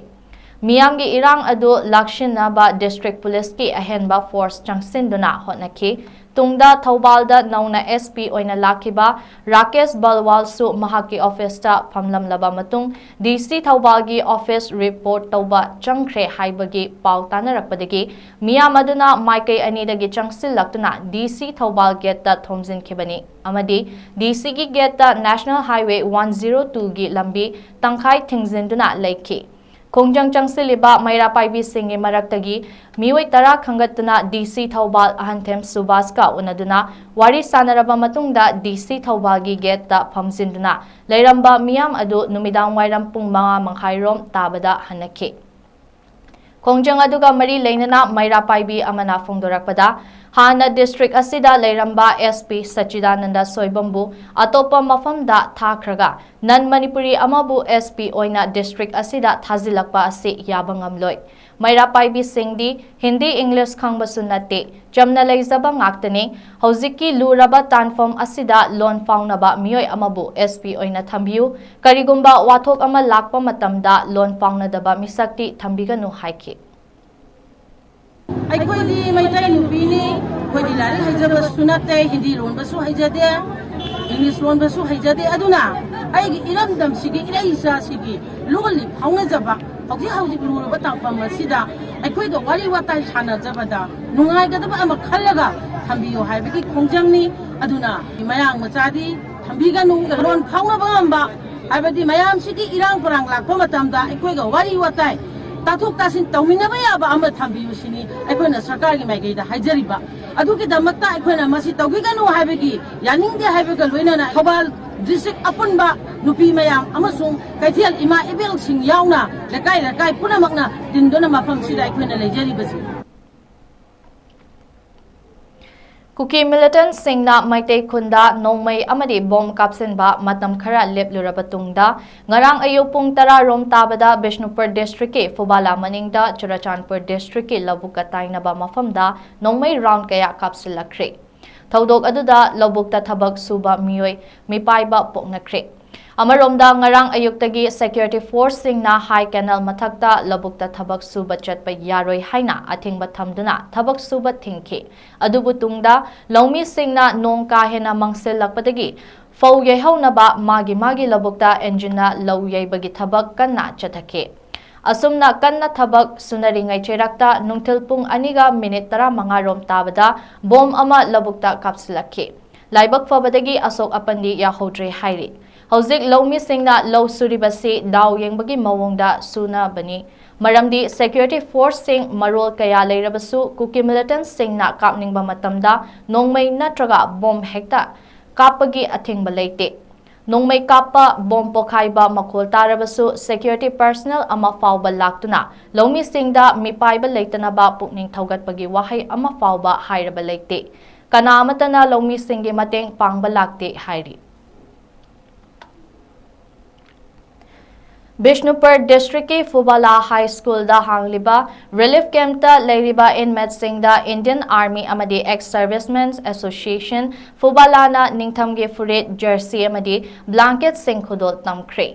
ꯃꯤꯌꯥꯝꯒꯤ ꯏꯔꯥꯡ ꯑꯗꯨ ꯂꯥꯛꯁꯤꯟꯅꯕ ꯗꯤꯁꯇ꯭ꯔꯤꯛ ꯄꯨꯂꯤꯁꯀꯤ ꯑꯍꯦꯟꯕ ꯐꯣꯔꯁ ꯆꯪꯁꯤꯟꯗꯨꯅ ꯍꯣꯠꯅꯈꯤ꯫ ꯇꯨꯡꯗ ꯊꯧꯕꯥꯜꯗ ꯅꯧꯅ ꯑꯦꯁ ꯄꯤ ꯑꯣꯏꯅ ꯂꯥꯛꯈꯤꯕ ꯔꯥꯀꯦꯁ ꯕꯜꯋꯥꯜꯁꯨ ꯃꯍꯥꯛꯀꯤ ꯑꯣꯐꯤꯁꯇ ꯐꯝꯂꯝꯂꯕ ꯃꯇꯨꯡ, ꯗꯤ ꯁꯤ ꯊꯧꯕꯥꯜꯒꯤ ꯑꯣꯐꯤꯁ ꯔꯤꯄꯣꯔꯠ ꯇꯧꯕ ꯆꯪꯈ꯭ꯔꯦ ꯍꯥꯏꯕꯒꯤ ꯄꯥꯎ ꯇꯥꯅꯔꯛꯄꯗꯒꯤ ꯃꯤꯌꯥꯝ ꯑꯗꯨꯅ ꯃꯥꯏꯀꯩ ꯑꯅꯤꯗꯒꯤ ꯆꯪꯁꯤꯜꯂꯛꯇꯨꯅ ꯗꯤ ꯁꯤ ꯊꯧꯕꯥꯜ ꯒꯦꯠꯇ ꯊꯣꯝꯖꯤꯟꯈꯤꯕꯅꯤ ꯑꯃꯗꯤ ꯗꯤ ꯁꯤꯒꯤ ꯒꯦꯠꯇ ꯅꯦꯁꯅꯦꯜ ꯍꯥꯏꯋꯦ ꯋꯥꯟ ꯖꯤꯔꯣ ꯇꯨꯒꯤ ꯂꯝꯕꯤ ꯇꯪꯈꯥꯏ ꯊꯤꯡꯖꯤꯟꯗꯨꯅ ꯂꯩꯈꯤ꯫ ꯈꯣꯡꯖꯪ ꯆꯪꯁꯤꯜꯂꯤꯕ ꯃꯩꯔꯥ ꯄꯥꯏꯕꯤꯁꯤꯡꯒꯤ ꯃꯔꯛꯇꯒꯤ ꯃꯤꯑꯣꯏ ꯇꯔꯥ ꯈꯟꯒꯠꯇꯨꯅ ꯗꯤ ꯁꯤ ꯊꯧꯕꯥꯜ ꯑꯍꯟꯊꯦꯝ ꯁꯨꯕꯥꯁꯀ ꯎꯅꯗꯨꯅ ꯋꯥꯔꯤ ꯁꯥꯟꯅꯔꯕ ꯃꯇꯨꯡꯗ ꯗꯤ ꯁꯤ ꯊꯧꯕꯥꯜꯒꯤ ꯒꯦꯠꯇ ꯐꯝꯖꯤꯟꯗꯨꯅ ꯂꯩꯔꯝꯕ ꯃꯤꯌꯥꯝ ꯑꯗꯨ ꯅꯨꯃꯤꯗꯥꯡ ꯋꯥꯏꯔꯝ ꯄꯨꯡ ꯃꯉꯥ ꯃꯈꯥꯏꯔꯣꯝ ꯇꯥꯕꯗ ꯍꯟꯅꯈꯤ꯫ ꯈꯣꯡꯖꯪ ꯑꯗꯨꯒ ꯃꯔꯤ ꯂꯩꯅꯅ ꯃꯩꯔꯥ ꯄꯥꯏꯕꯤ ꯑꯃꯅ ꯐꯣꯡꯗꯣꯔꯛꯄꯗ, ꯍꯥꯟꯅ ꯗꯤꯁꯇ꯭ꯔꯤꯛ ꯑꯁꯤꯗ ꯂꯩꯔꯝꯕ ꯑꯦꯁ ꯄꯤ ꯁꯆꯤꯗꯥꯅꯟꯗ ꯁꯣꯏꯕꯝꯕꯨ ꯑꯇꯣꯞꯄ ꯃꯐꯝꯗ ꯊꯥꯈ꯭ꯔꯒ ꯅꯟ ꯃꯅꯤꯄꯨꯔꯤ ꯑꯃꯕꯨ ꯑꯦꯁ ꯄꯤ ꯑꯣꯏꯅ ꯗꯤꯁꯇ꯭ꯔꯤꯛ ꯑꯁꯤꯗ ꯊꯥꯖꯤꯜꯂꯛꯄ ꯑꯁꯤ ꯌꯥꯕ ꯉꯝꯂꯣꯏ꯫ ꯃꯩꯔꯥ ꯄꯥꯏꯕꯤꯁꯤꯡꯗꯤ ꯍꯤꯟꯗꯤ, ꯏꯪꯂꯤꯁ ꯈꯪꯕꯁꯨ ꯅꯠꯇꯦ, ꯆꯝꯅ ꯂꯩꯖꯕ ꯉꯥꯛꯇꯅꯤ꯫ ꯍꯧꯖꯤꯛꯀꯤ ꯂꯨꯔꯕ ꯇꯥꯟꯐꯝ ꯑꯁꯤꯗ ꯂꯣꯟ ꯐꯥꯎꯅꯕ ꯃꯤꯑꯣꯏ ꯑꯃꯕꯨ ꯑꯦꯁ ꯄꯤ ꯑꯣꯏꯅ ꯊꯝꯕꯤꯌꯨ꯫ ꯀꯔꯤꯒꯨꯝꯕ ꯋꯥꯊꯣꯛ ꯑꯃ ꯂꯥꯛꯄ ꯃꯇꯝꯗ ꯂꯣꯟ ꯐꯥꯎꯅꯗꯕ ꯃꯤꯁꯛꯇꯤ ꯊꯝꯕꯤꯒꯅꯨ ꯍꯥꯏꯈꯤ꯫ ꯑꯩꯈꯣꯏꯗꯤ ꯃꯩꯇꯩ ꯅꯨꯄꯤꯅꯤ, ꯑꯩꯈꯣꯏꯗꯤ ꯂꯥꯏꯔꯤꯛ ꯍꯩꯖꯕꯁꯨ ꯅꯠꯇꯦ, ꯍꯤꯟꯗꯤ ꯂꯣꯟꯕꯁꯨ ꯍꯩꯖꯗꯦ, ꯏꯪꯂꯤꯁ ꯂꯣꯟꯕꯁꯨ ꯍꯩꯖꯗꯦ꯫ ꯑꯗꯨꯅ ꯑꯩꯒꯤ ꯏꯔꯝꯗꯝꯁꯤꯒꯤ, ꯏꯔꯩ ꯏꯆꯥꯁꯤꯒꯤ ꯂꯣꯜꯂꯤ ꯐꯥꯎꯅꯖꯕ, ꯍꯧꯖꯤꯛ ꯍꯧꯖꯤꯛ ꯂꯨꯔꯕ ꯇꯥꯡꯐꯝ ꯑꯁꯤꯗ ꯑꯩꯈꯣꯏꯒ ꯋꯥꯔꯤ ꯋꯥꯇꯥꯏ ꯁꯥꯟꯅꯖꯕꯗ ꯅꯨꯡꯉꯥꯏꯒꯗꯕ ꯑꯃ ꯈꯜꯂꯒ ꯊꯝꯕꯤꯌꯨ ꯍꯥꯏꯕꯒꯤ ꯈꯣꯡꯖꯪꯅꯤ꯫ ꯑꯗꯨꯅ ꯃꯌꯥꯡ ꯃꯆꯥꯗꯤ ꯊꯝꯕꯤꯒꯅꯨ, ꯂꯣꯟ ꯐꯥꯎꯅꯕ ꯉꯝꯕ, ꯍꯥꯏꯕꯗꯤ ꯃꯌꯥꯝꯁꯤꯒꯤ ꯏꯔꯥꯡ ꯄꯔꯥꯡ ꯂꯥꯛꯄ ꯃꯇꯝꯗ ꯑꯩꯈꯣꯏꯒ ꯋꯥꯔꯤ ꯋꯥꯇꯥꯏ, ꯇꯥꯊꯣꯛ ꯇꯥꯁꯤꯟ ꯇꯧꯃꯤꯟꯅꯕ ꯌꯥꯕ ꯑꯃ ꯊꯝꯕꯤꯌꯨ ꯁꯤꯅꯤ ꯑꯩꯈꯣꯏꯅ ꯁꯔꯀꯥꯔꯒꯤ ꯃꯥꯏꯀꯩꯗ ꯍꯥꯏꯖꯔꯤꯕ꯫ ꯑꯗꯨꯒꯤꯗꯃꯛꯇ ꯑꯩꯈꯣꯏꯅ ꯃꯁꯤ ꯇꯧꯕꯤꯒꯅꯨ ꯍꯥꯏꯕꯒꯤ, ꯌꯥꯅꯤꯡꯗꯦ ꯍꯥꯏꯕꯒ ꯂꯣꯏꯅꯅ ꯊꯧꯕꯥꯜ ꯗꯤꯁꯇ꯭ꯔꯤꯛ ꯑꯄꯨꯟꯕ ꯅꯨꯄꯤ ꯃꯌꯥꯝ ꯑꯃꯁꯨꯡ ꯀꯩꯊꯦꯜ ꯏꯃꯥ ꯏꯕꯦꯜꯁꯤꯡ ꯌꯥꯎꯅ ꯂꯩꯀꯥꯏ ꯂꯩꯀꯥꯏ ꯄꯨꯝꯅꯃꯛꯅ ꯇꯤꯟꯗꯨꯅ ꯃꯐꯝꯁꯤꯗ ꯑꯩꯈꯣꯏꯅ ꯂꯩꯖꯔꯤꯕꯁꯤ꯫ ꯀꯨꯀꯤ ꯃꯤꯂꯤꯇꯦꯟꯠꯁꯤꯡꯅ ꯃꯩꯇꯩ ꯈꯨꯟꯗ ꯅꯣꯡꯃꯩ ꯑꯃꯗꯤ ꯕꯣꯝ ꯀꯥꯞꯁꯤꯟꯕ ꯃꯇꯝ ꯈꯔ ꯂꯦꯞꯂꯨꯔꯕ ꯇꯨꯡꯗ, ꯉꯔꯥꯡ ꯑꯌꯨꯛ ꯄꯨꯡ ꯇꯔꯥ ꯔꯣꯝ ꯇꯥꯕꯗ ꯕꯤꯁꯅꯨꯄꯨꯔ ꯗꯤꯁꯇ꯭ꯔꯤꯛꯀꯤ ꯐꯨꯕꯥꯂꯥ ꯃꯅꯤꯡꯗ ꯆꯨꯔꯆꯥꯟꯄꯨꯔ ꯗꯤꯁꯇ꯭ꯔꯤꯛꯀꯤ ꯂꯧꯕꯨꯛꯀ ꯇꯥꯏꯅꯕ ꯃꯐꯝꯗ ꯅꯣꯡꯃꯩ ꯔꯥꯎꯟ ꯀꯌꯥ ꯀꯥꯞꯁꯤꯜꯂꯛꯈ꯭ꯔꯦ꯫ ꯊꯧꯗꯣꯛ ꯑꯗꯨꯗ ꯂꯧꯕꯨꯛꯇ ꯊꯕꯛ ꯁꯨꯕ ꯃꯤꯑꯣꯏ ꯃꯤꯄꯥꯏꯕ ꯄꯣꯛꯅꯈ꯭ꯔꯦ꯫ ꯑꯃꯔꯣꯝꯗ, ꯉꯔꯥꯡ ꯑꯌꯨꯛꯇꯒꯤ ꯁꯦꯀ꯭ꯌꯨꯔꯤꯇꯤ ꯐꯣꯔꯁꯁꯤꯡꯅ ꯍꯥꯏ ꯀꯦꯅꯦꯜ ꯃꯊꯛꯇ ꯂꯧꯕꯨꯛꯇ ꯊꯕꯛ ꯁꯨꯕ ꯆꯠꯄ ꯌꯥꯔꯣꯏ ꯍꯥꯏꯅ ꯑꯊꯤꯡꯕ ꯊꯝꯗꯨꯅ ꯊꯕꯛ ꯁꯨꯕ ꯊꯤꯡꯈꯤ꯫ ꯑꯗꯨꯕꯨ ꯇꯨꯡꯗ ꯂꯧꯃꯤꯁꯤꯡꯅ ꯅꯣꯡ ꯀꯥ ꯍꯦꯟꯅ ꯃꯪꯁꯤꯜꯂꯛꯄꯗꯒꯤ ꯐꯧ ꯌꯩꯍꯧꯅꯕ ꯃꯥꯒꯤ ꯃꯥꯒꯤ ꯂꯧꯕꯨꯛꯇ ꯏꯟꯖꯤꯟꯅ ꯂꯧ ꯌꯩꯕꯒꯤ ꯊꯕꯛ ꯀꯟꯅ ꯆꯠꯊꯈꯤ꯫ ꯑꯁꯨꯝꯅ ꯀꯟꯅ ꯊꯕꯛ ꯁꯨꯅꯔꯤꯉꯩ ꯆꯩꯔꯛꯇ ꯅꯨꯡꯊꯤꯜ ꯄꯨꯡ ꯑꯅꯤꯒ ꯃꯤꯅꯤꯠ ꯇꯔꯥꯃꯉꯥ ꯔꯣꯝ ꯇꯥꯕꯗ ꯕꯣꯝ ꯑꯃ ꯂꯧꯕꯨꯛꯇ ꯀꯥꯞꯁꯤꯜꯂꯛꯈꯤ꯫ ꯂꯥꯏꯕꯛ ꯐꯕꯗꯒꯤ ꯑꯁꯣꯛ ꯑꯄꯟꯗꯤ ꯌꯥꯎꯍꯧꯗ꯭ꯔꯦ ꯍꯥꯏꯔꯤ꯫ ꯍꯧꯖꯤꯛ ꯂꯧꯃꯤꯁꯤꯡꯅ ꯂꯧ ꯁꯨꯔꯤꯕꯁꯤ ꯗꯥꯎ ꯌꯦꯡꯕꯒꯤ ꯃꯑꯣꯡꯗ ꯁꯨꯅꯕꯅꯤ꯫ ꯃꯔꯝꯗꯤ ꯁꯦꯀ꯭ꯌꯨꯔꯤꯇꯤ ꯐꯣꯔꯁꯁꯤꯡ ꯃꯔꯣꯜ ꯀꯌꯥ ꯂꯩꯔꯕꯁꯨ ꯀꯨꯀꯤ ꯃꯤꯂꯤꯇꯦꯟꯠꯁꯤꯡꯅ ꯀꯥꯞꯅꯤꯡꯕ ꯃꯇꯝꯗ ꯅꯣꯡꯃꯩ ꯅꯠꯇ꯭ꯔꯒ ꯕꯣꯝ ꯍꯦꯛꯇ ꯀꯥꯞꯄꯒꯤ ꯑꯊꯤꯡꯕ ꯂꯩꯇꯦ꯫ ꯅꯣꯡꯃꯩ ꯀꯥꯞꯄ, ꯕꯣꯝ ꯄꯣꯈꯥꯏꯕ ꯃꯈꯣꯜ ꯇꯥꯔꯕꯁꯨ ꯁꯦꯀ꯭ꯌꯨꯔꯤꯇꯤ ꯄꯔꯁꯅꯦꯜ ꯑꯃ ꯐꯥꯎꯕ ꯂꯥꯛꯇꯨꯅ ꯂꯧꯃꯤꯁꯤꯡꯗ ꯃꯤꯄꯥꯏꯕ ꯂꯩꯇꯅꯕ ꯄꯨꯛꯅꯤꯡ ꯊꯧꯒꯠꯄꯒꯤ ꯋꯥꯍꯩ ꯑꯃ ꯐꯥꯎꯕ ꯍꯥꯏꯔꯕ ꯂꯩꯇꯦ꯫ ꯀꯅꯥ ꯑꯃꯠꯇꯅ ꯂꯧꯃꯤꯁꯤꯡꯒꯤ ꯃꯇꯦꯡ ꯄꯥꯡꯕ ꯂꯥꯛꯇꯦ ꯍꯥꯏꯔꯤ꯫ ꯕꯤꯁꯅꯨꯄꯨꯔ ꯗꯤꯁꯇ꯭ꯔꯤꯛꯀꯤ ꯐꯨꯕꯥꯂꯥ ꯍꯥꯏ ꯁ꯭ꯀꯨꯜꯗ ꯍꯥꯡꯂꯤꯕ ꯔꯤꯂꯤꯐ ꯀꯦꯝꯞꯇ ꯂꯩꯔꯤꯕ ꯏꯟꯃꯦꯠꯁꯤꯡꯗ ꯏꯟꯗꯤꯌꯟ ꯑꯥꯔꯃꯤ ꯑꯃꯗꯤ ꯑꯦꯛꯁ ꯁꯔꯚꯤꯁꯃꯦꯟ ꯑꯦꯁꯣꯁꯤꯌꯦꯁꯟ ꯐꯨꯕꯥꯂꯥꯅ ꯅꯤꯡꯊꯝꯒꯤ ꯐꯨꯔꯤꯠ, ꯖꯔꯁꯤ ꯑꯃꯗꯤ ꯕ꯭ꯂꯥꯡꯀꯦꯠꯁꯤꯡ ꯈꯨꯗꯣꯜ ꯇꯝꯈ꯭ꯔꯦ꯫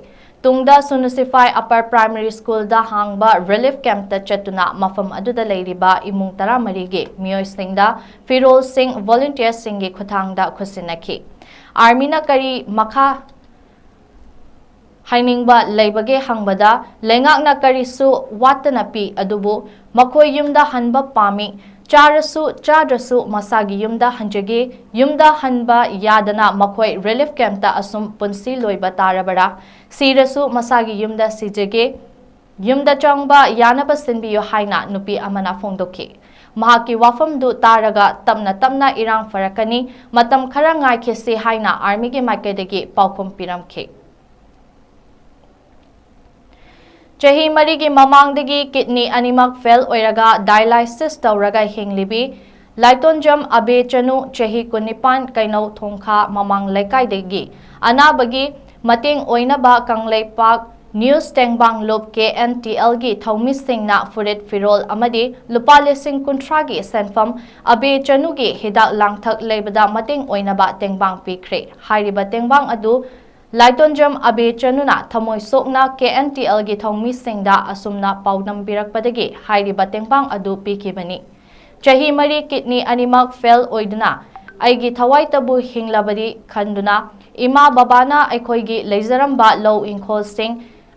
ꯇꯨꯡꯗ ꯁꯨꯅꯨꯁꯤꯐꯥꯏ ꯑꯄꯔ ꯄ꯭ꯔꯥꯏꯃꯔꯤ ꯁ꯭ꯀꯨꯜꯗ ꯍꯥꯡꯕ ꯔꯤꯂꯤꯐ ꯀꯦꯝꯞꯇ ꯆꯠꯇꯨꯅ ꯃꯐꯝ ꯑꯗꯨꯗ ꯂꯩꯔꯤꯕ ꯏꯃꯨꯡ ꯇꯔꯥꯃꯔꯤꯒꯤ ꯃꯤꯑꯣꯏꯁꯤꯡꯗ ꯐꯤꯔꯣꯜꯁꯤꯡ ꯚꯣꯂꯨꯟꯇꯤꯌꯔꯁꯤꯡꯒꯤ ꯈꯨꯠꯊꯥꯡꯗ ꯈꯨꯠꯁꯤꯟꯅꯈꯤ꯫ ꯑꯥꯔꯃꯤꯅ ꯀꯔꯤ ꯃꯈꯥ ꯍꯥꯏꯅꯤꯡꯕ ꯂꯩꯕꯒꯦ ꯍꯪꯕꯗ, ꯂꯩꯉꯥꯛꯅ ꯀꯔꯤꯁꯨ ꯋꯥꯠꯇꯅ ꯄꯤ, ꯑꯗꯨꯕꯨ ꯃꯈꯣꯏ ꯌꯨꯝꯗ ꯍꯟꯕ ꯄꯥꯝꯃꯤ꯫ ꯆꯥꯔꯁꯨ ꯆꯥꯗ꯭ꯔꯁꯨ ꯃꯁꯥꯒꯤ ꯌꯨꯝꯗ ꯍꯟꯖꯒꯦ꯫ ꯌꯨꯝꯗ ꯍꯟꯕ ꯌꯥꯗꯅ ꯃꯈꯣꯏ ꯔꯤꯂꯤꯐ ꯀꯦꯝꯞꯇ ꯑꯁꯨꯝ ꯄꯨꯟꯁꯤ ꯂꯣꯏꯕ ꯇꯥꯔꯕꯔꯥ? ꯁꯤꯔꯁꯨ ꯃꯁꯥꯒꯤ ꯌꯨꯝꯗ ꯁꯤꯖꯒꯦ꯫ ꯌꯨꯝꯗ ꯆꯪꯕ ꯌꯥꯅꯕ ꯁꯤꯟꯕꯤꯌꯨ ꯍꯥꯏꯅ ꯅꯨꯄꯤ ꯑꯃꯅ ꯐꯣꯡꯗꯣꯛꯈꯤ꯫ ꯃꯍꯥꯛꯀꯤ ꯋꯥꯐꯝꯗꯨ ꯇꯥꯔꯒ ꯇꯞꯅ ꯇꯞꯅ ꯏꯔꯥꯡ ꯐꯔꯛꯀꯅꯤ, ꯃꯇꯝ ꯈꯔ ꯉꯥꯏꯈꯤꯁꯤ ꯍꯥꯏꯅ ꯑꯥꯔꯃꯤꯒꯤ ꯃꯥꯏꯀꯩꯗꯒꯤ ꯄꯥꯎꯈꯨꯝ ꯄꯤꯔꯝꯈꯤ꯫ ꯆꯍꯤ ꯃꯔꯤꯒꯤ ꯃꯃꯥꯡꯗꯒꯤ ꯀꯤꯗꯅꯤ ꯑꯅꯤꯃꯛ ꯐꯦꯜ ꯑꯣꯏꯔꯒ ꯗꯥꯏꯂꯥꯏꯁꯤꯁ ꯇꯧꯔꯒ ꯍꯤꯡꯂꯤꯕꯤ ꯂꯥꯏꯇꯣꯟꯖꯝ ꯑꯕꯦ ꯆꯅꯨ, ꯆꯍꯤ ꯀꯨꯟꯅꯤꯄꯥꯟ, ꯀꯩꯅꯧ ꯊꯣꯡꯈꯥ ꯃꯃꯥꯡ ꯂꯩꯀꯥꯏꯗꯒꯤ ꯑꯅꯥꯕꯒꯤ ꯃꯇꯦꯡ ꯑꯣꯏꯅꯕ ꯀꯪꯂꯩꯄꯥꯛ ꯅ꯭ꯌꯨꯁ ꯇꯦꯡꯕꯥꯡ ꯂꯨꯞ ꯀꯦ ꯑꯦꯟ ꯇꯤ ꯑꯦꯜꯒꯤ ꯊꯧꯃꯤꯁꯤꯡꯅ ꯐꯨꯔꯤꯠ ꯐꯤꯔꯣꯜ ꯑꯃꯗꯤ ꯂꯨꯄꯥ ꯂꯤꯁꯤꯡ ꯀꯨꯟꯊ꯭ꯔꯥꯒꯤ ꯁꯦꯟꯐꯝ ꯑꯕꯦ ꯆꯅꯨꯒꯤ ꯍꯤꯗꯥꯛ ꯂꯥꯡꯊꯛ ꯂꯩꯕꯗ ꯃꯇꯦꯡ ꯑꯣꯏꯅꯕ ꯇꯦꯡꯕꯥꯡ ꯄꯤꯈ꯭ꯔꯦ꯫ ꯍꯥꯏꯔꯤꯕ ꯇꯦꯡꯕꯥꯡ ꯑꯗꯨ ꯂꯥꯏꯇꯣꯟꯖꯝ ꯑꯕꯦ ꯆꯅꯨꯅ ꯊꯃꯣꯏ ꯁꯣꯛꯅ ꯀꯦ ꯑꯦꯟ ꯇꯤ ꯑꯦꯜꯒꯤ ꯊꯧꯃꯤꯁꯤꯡꯗ ꯑꯁꯨꯝꯅ ꯄꯥꯎꯗꯝꯕꯤꯔꯛꯄꯗꯒꯤ ꯍꯥꯏꯔꯤꯕ ꯇꯦꯡꯕꯥꯡ ꯑꯗꯨ ꯄꯤꯈꯤꯕꯅꯤ꯫ ꯆꯍꯤ ꯃꯔꯤ ꯀꯤꯗꯅꯤ ꯑꯅꯤꯃꯛ ꯐꯦꯜ ꯑꯣꯏꯗꯨꯅ ꯑꯩꯒꯤ ꯊꯋꯥꯏꯇꯕꯨ ꯍꯤꯡꯂꯕꯗꯤ ꯈꯟꯗꯨꯅ ꯏꯃꯥ ꯕꯕꯥꯅ ꯑꯩꯈꯣꯏꯒꯤ ꯂꯩꯖꯔꯝꯕ ꯂꯧ ꯏꯪꯈꯣꯜꯁꯤꯡ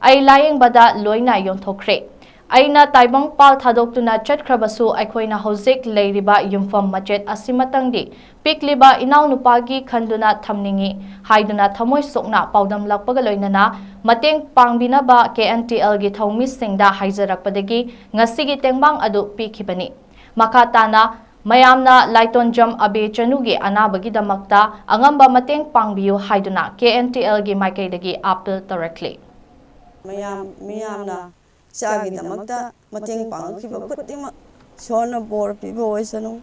ꯑꯩ ꯂꯥꯌꯦꯡꯕꯗ ꯂꯣꯏꯅ ꯌꯣꯟꯊꯣꯛꯈ꯭ꯔꯦ꯫ ꯑꯩꯅ ꯇꯥꯏꯕꯪꯄꯥꯜ ꯊꯥꯗꯣꯛꯇꯨꯅ ꯆꯠꯈ꯭ꯔꯕꯁꯨ ꯑꯩꯈꯣꯏꯅ ꯍꯧꯖꯤꯛ ꯂꯩꯔꯤꯕ ꯌꯨꯝꯐꯝ ꯃꯆꯦꯠ ꯑꯁꯤꯃꯇꯪꯗꯤ ꯄꯤꯛꯂꯤꯕ ꯏꯅꯥꯎꯅꯨꯄꯥꯒꯤ ꯈꯟꯗꯨꯅ ꯊꯝꯅꯤꯡꯏ ꯍꯥꯏꯗꯨꯅ ꯊꯃꯣꯏ ꯁꯣꯛꯅ ꯄꯥꯎꯗꯝꯂꯛꯄꯒ ꯂꯣꯏꯅꯅ ꯃꯇꯦꯡ ꯄꯥꯡꯕꯤꯅꯕ ꯀꯦ ꯑꯦꯟ ꯇꯤ ꯑꯦꯜꯒꯤ ꯊꯧꯃꯤꯁꯤꯡꯗ ꯍꯥꯏꯖꯔꯛꯄꯗꯒꯤ ꯉꯁꯤꯒꯤ ꯇꯦꯡꯕꯥꯡ ꯑꯗꯨ ꯄꯤꯈꯤꯕꯅꯤ꯫ ꯃꯈꯥ ꯇꯥꯅ ꯃꯌꯥꯝꯅ ꯂꯥꯏꯇꯣꯟꯖꯝ ꯑꯕꯦ ꯆꯅꯨꯒꯤ ꯑꯅꯥꯕꯒꯤꯗꯃꯛꯇ ꯑꯉꯝꯕ ꯃꯇꯦꯡ ꯄꯥꯡꯕꯤꯌꯨ ꯍꯥꯏꯗꯨꯅ ꯀꯦ ꯑꯦꯟ ꯇꯤ ꯑꯦꯜꯒꯤ ꯃꯥꯏꯀꯩꯗꯒꯤ ꯑꯥꯄꯤꯜ ꯇꯧꯔꯛꯂꯤ꯫ ꯃꯌꯥꯝ ꯃꯤꯌꯥꯝꯅ ꯏꯆꯥꯒꯤꯗꯃꯛꯇ ꯃꯇꯦꯡ ꯄꯥꯡꯉꯛꯈꯤꯕ ꯈꯨꯗꯤꯡꯃꯛ ꯏꯁꯣꯔꯅ ꯕꯣꯔ ꯄꯤꯕ ꯑꯣꯏꯁꯅꯨ꯫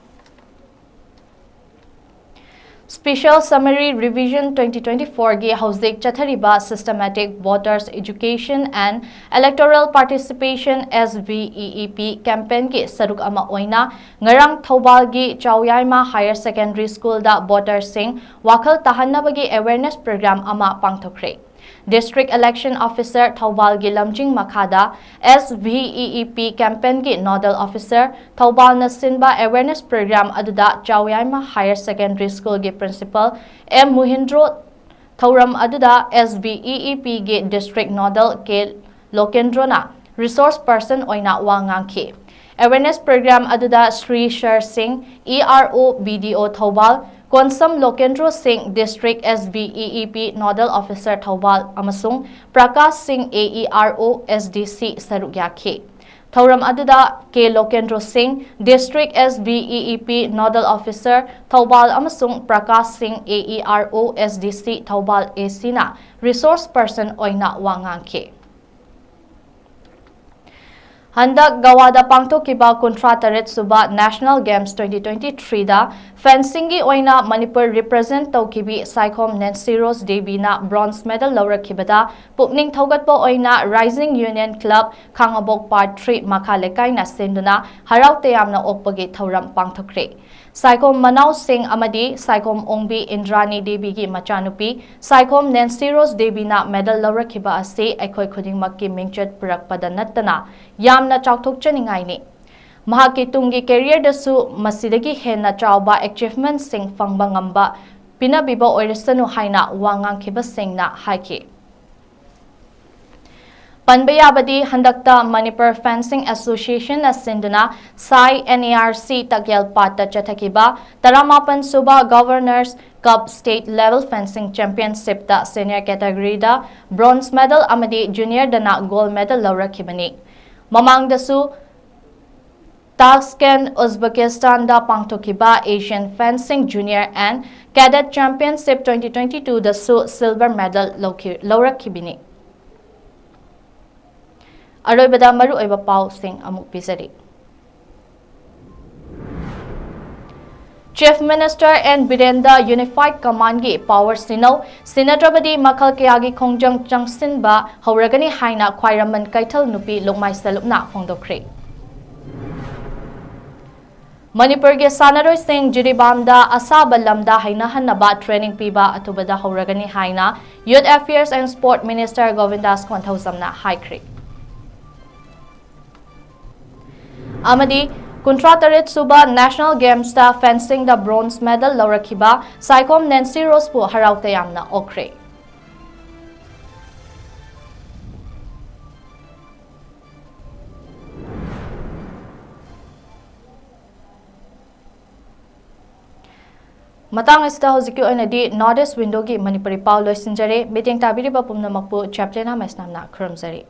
Special Summary Revision twenty twenty-fourꯒꯤ ꯍꯧꯖꯤꯛ ꯆꯠꯊꯔꯤꯕ Systematic Voters Education and Electoral Participation, S V E E P, campaignꯒꯤ ꯁꯔꯨꯛ ꯑꯃ ꯑꯣꯏꯅ ꯉꯔꯥꯡ ꯊꯧꯕꯥꯜꯒꯤ ꯆꯥꯎꯌꯥꯏꯃ Higher Secondary Schoolꯗ votersꯁꯤꯡ ꯋꯥꯈꯜ ꯇꯥꯍꯟꯅꯕꯒꯤ awareness program ꯑꯃ ꯄꯥꯡꯊꯣꯛꯈ꯭ꯔꯦ꯫ District Election Officer ꯊꯧꯕꯥꯜꯒꯤ ꯂꯝꯖꯤꯡ ꯃꯈꯥꯗ S V E E P campaignꯒꯤ Nodal Officer ꯊꯧꯕꯥꯜꯅ ꯁꯤꯟꯕ awareness program ꯑꯗꯨꯗ ꯆꯥꯎꯌꯥꯏꯃ Higher Secondary Schoolꯒꯤ Principal M ꯃꯨꯍꯤꯟꯗ꯭ꯔꯣ, ꯊꯧꯔꯝ ꯑꯗꯨꯗ S V E E Pꯒꯤ District Nodal K ꯂꯣꯀꯦꯟꯗ꯭ꯔꯣꯅ resource person ꯑꯣꯏꯅ ꯋꯥ ꯉꯥꯡꯈꯤ꯫ Awareness program ꯑꯗꯨꯗ ꯁ꯭ꯔꯤ ꯁꯔ ꯁꯤꯡ, E R O B D O Thoubal, Konsam Lokendro ꯁꯤꯡ, District S V E E P Nodal Officer Thoubal, ꯑꯃꯁꯨꯡ ꯄ꯭ꯔꯀꯥꯁ ꯁꯤꯡ, A E R O S D C, ꯁꯔꯨꯛ ꯌꯥꯈꯤ꯫ ꯊꯧꯔꯝ ꯑꯗꯨꯗ K ꯂꯣꯀꯦꯟꯗ꯭ꯔꯣ ꯁꯤꯡ, District S V E E P Nodal Officer Thoubal, ꯑꯃꯁꯨꯡ ꯄ꯭ꯔꯀꯥꯁ ꯁꯤꯡ, A E R O S D C Thoubal, A Cꯅ resource person ꯑꯣꯏꯅ ꯋꯥ ꯉꯥꯡꯈꯤ꯫ ꯍꯟꯗꯛ ꯒꯋꯥꯗ ꯄꯥꯡꯊꯣꯛꯈꯤꯕ ꯀꯨꯟꯊ꯭ꯔꯥ ꯇꯔꯦꯠ ꯁꯨꯕ National Games twenty twenty-three ꯗ fencing ꯒꯤ ꯑꯣꯏꯅ ꯃꯅꯤꯄꯨꯔ represent ꯇꯧꯈꯤꯕꯤ ꯁꯥꯏꯈꯣꯝ ꯅꯦꯟꯁꯤ ꯔꯣꯁ ꯗꯦꯕꯤꯅ bronze medal ꯂꯧꯔꯛꯈꯤꯕꯗ ꯄꯨꯛꯅꯤꯡ ꯊꯧꯒꯠꯄ ꯑꯣꯏꯅ Rising Union Club ꯈꯥꯉꯕꯣꯛ Part three ꯃꯈꯥ ꯂꯩꯀꯥꯏꯅ ꯁꯤꯟꯗꯨꯅ ꯍꯔꯥꯎ ꯇꯌꯥꯝꯅ ꯑꯣꯛꯄꯒꯤ ꯊꯧꯔꯝ ꯄꯥꯡꯊꯣꯛꯈ꯭ꯔꯦ꯫ ꯁꯥꯏꯈꯣꯝ ꯃꯅꯥꯎꯁꯤꯡ ꯑꯃꯗꯤ ꯁꯥꯏꯈꯣꯝ ꯑꯣꯡꯕꯤ ꯏꯟꯗ꯭ꯔꯥꯅꯤ ꯗꯦꯕꯤꯒꯤ ꯃꯆꯥꯅꯨꯄꯤ ꯁꯥꯏꯈꯣꯝ ꯅꯦꯟꯁꯤ ꯔꯣꯁ ꯗꯦꯕꯤꯅ medal ꯂꯧꯔꯛꯈꯤꯕ ꯑꯁꯤ ꯑꯩꯈꯣꯏ ꯈꯨꯗꯤꯡꯃꯛꯀꯤ ꯃꯤꯡꯆꯠ ꯄꯨꯔꯛꯄꯗ ꯅꯠꯇꯅ ꯌꯥꯝꯅ ꯆꯥꯎꯊꯣꯛꯆꯅꯤꯡꯉꯥꯏꯅꯤ꯫ ꯃꯍꯥꯛꯀꯤ ꯇꯨꯡꯒꯤ career ꯗꯁꯨ ꯃꯁꯤꯗꯒꯤ ꯍꯦꯟꯅ ꯆꯥꯎꯕ achievement ꯁꯤꯡ ꯐꯪꯕ ꯉꯝꯕ ꯄꯤꯅꯕꯤꯕ ꯑꯣꯏꯔꯁꯅꯨ ꯍꯥꯏꯅ ꯋꯥ ꯉꯥꯡꯈꯤꯕꯁꯤꯡꯅ ꯍꯥꯏꯈꯤ꯫ ꯄꯟꯕ ꯌꯥꯕꯗꯤ, ꯍꯟꯗꯛꯇ Manipur Fencing Association ꯅ ꯁꯤꯟꯗꯨꯅ ꯁꯥꯏ N A R C ꯇꯛꯌꯦꯜ ꯄꯥꯠꯇ ꯆꯠꯊꯈꯤꯕ ꯇꯔꯥꯃꯥꯄꯟ ꯁꯨꯕ Governors Cup State Level Fencing Championship ꯇ senior category ꯗ bronze medal ꯑꯃꯗꯤ junior ꯗꯅ gold medal ꯂꯧꯔꯛꯈꯤꯕꯅꯤ꯫ ꯃꯃꯥꯡꯗꯁꯨ ꯇꯥꯁꯀꯦꯟ, ꯎꯖꯕꯦꯀꯤꯁꯇꯥꯟꯗ ꯄꯥꯡꯊꯣꯛꯈꯤꯕ Asian Fencing Junior and Cadet Championship twenty twenty-two ꯗꯁꯨ silver medal ꯂꯧꯈꯤ-, ꯂꯧꯔꯛꯈꯤꯕꯅꯤ꯫ ꯑꯔꯣꯏꯕꯗ ꯃꯔꯨꯑꯣꯏꯕ ꯄꯥꯎꯁꯤꯡ ꯑꯃꯨꯛ ꯄꯤꯖꯔꯤ꯫ Chief Minister N Biren ꯗ Unified Command ꯒꯤ power ꯁꯤꯟꯅꯧ, ꯁꯤꯟꯅꯗ꯭ꯔꯕꯗꯤ ꯃꯈꯜ ꯀꯌꯥꯒꯤ ꯈꯣꯡꯖꯪ ꯆꯪꯁꯤꯟꯕ ꯍꯧꯔꯒꯅꯤ ꯍꯥꯏꯅ ꯈ꯭ꯋꯥꯏꯔꯝꯕꯟ ꯀꯩꯊꯦꯜ ꯅꯨꯄꯤ ꯂꯣꯛꯃꯥꯏ ꯁꯦꯂꯨꯞꯅ ꯐꯣꯡꯗꯣꯛꯈ꯭ꯔꯦ꯫ ꯃꯅꯤꯄꯨꯔꯒꯤ ꯁꯥꯟꯅꯔꯣꯏꯁꯤꯡ ꯖꯤꯔꯤꯕꯥꯝꯗ ꯑꯁꯥꯕ ꯂꯝꯗ ꯍꯩꯅꯍꯟꯅꯕ training ꯄꯤꯕ ꯑꯊꯨꯕꯗ ꯍꯧꯔꯒꯅꯤ ꯍꯥꯏꯅ Youth Affairs and Sport Minister ꯒꯣꯕꯤꯟꯗꯥꯁ ꯀꯣꯟꯊꯧꯖꯝꯅ ꯍꯥꯏꯈ꯭ꯔꯦ꯫ ꯑꯃꯗꯤ ꯀꯨꯟꯊ꯭ꯔꯥ ꯇꯔꯦꯠ ꯁꯨꯕ National Games ꯇ fencing ꯗ bronze medal ꯂꯧꯔꯛꯈꯤꯕ ꯁꯥꯏꯈꯣꯝ ꯅꯦꯟꯁꯤ ꯔꯣꯁꯄꯨ ꯍꯔꯥꯎ ꯇꯌꯥꯝꯅ ꯑꯣꯛꯈ꯭ꯔꯦ꯫ ꯃꯇꯥꯡ ꯑꯁꯤꯗ ꯍꯧꯖꯤꯛꯀꯤ ꯑꯣꯏꯅꯗꯤ North East Window ꯒꯤ ꯃꯅꯤꯄꯨꯔꯤ ꯄꯥꯎ ꯂꯣꯏꯁꯤꯟꯖꯔꯦ꯫ ꯃꯤꯠꯌꯦꯡ ꯇꯥꯕꯤꯔꯤꯕ ꯄꯨꯝꯅꯃꯛꯄꯨ ꯆꯦꯄ꯭ꯂꯤꯟ ꯑꯃꯁꯅꯥꯝꯅ ꯈꯨꯔꯨꯝꯖꯔꯤ꯫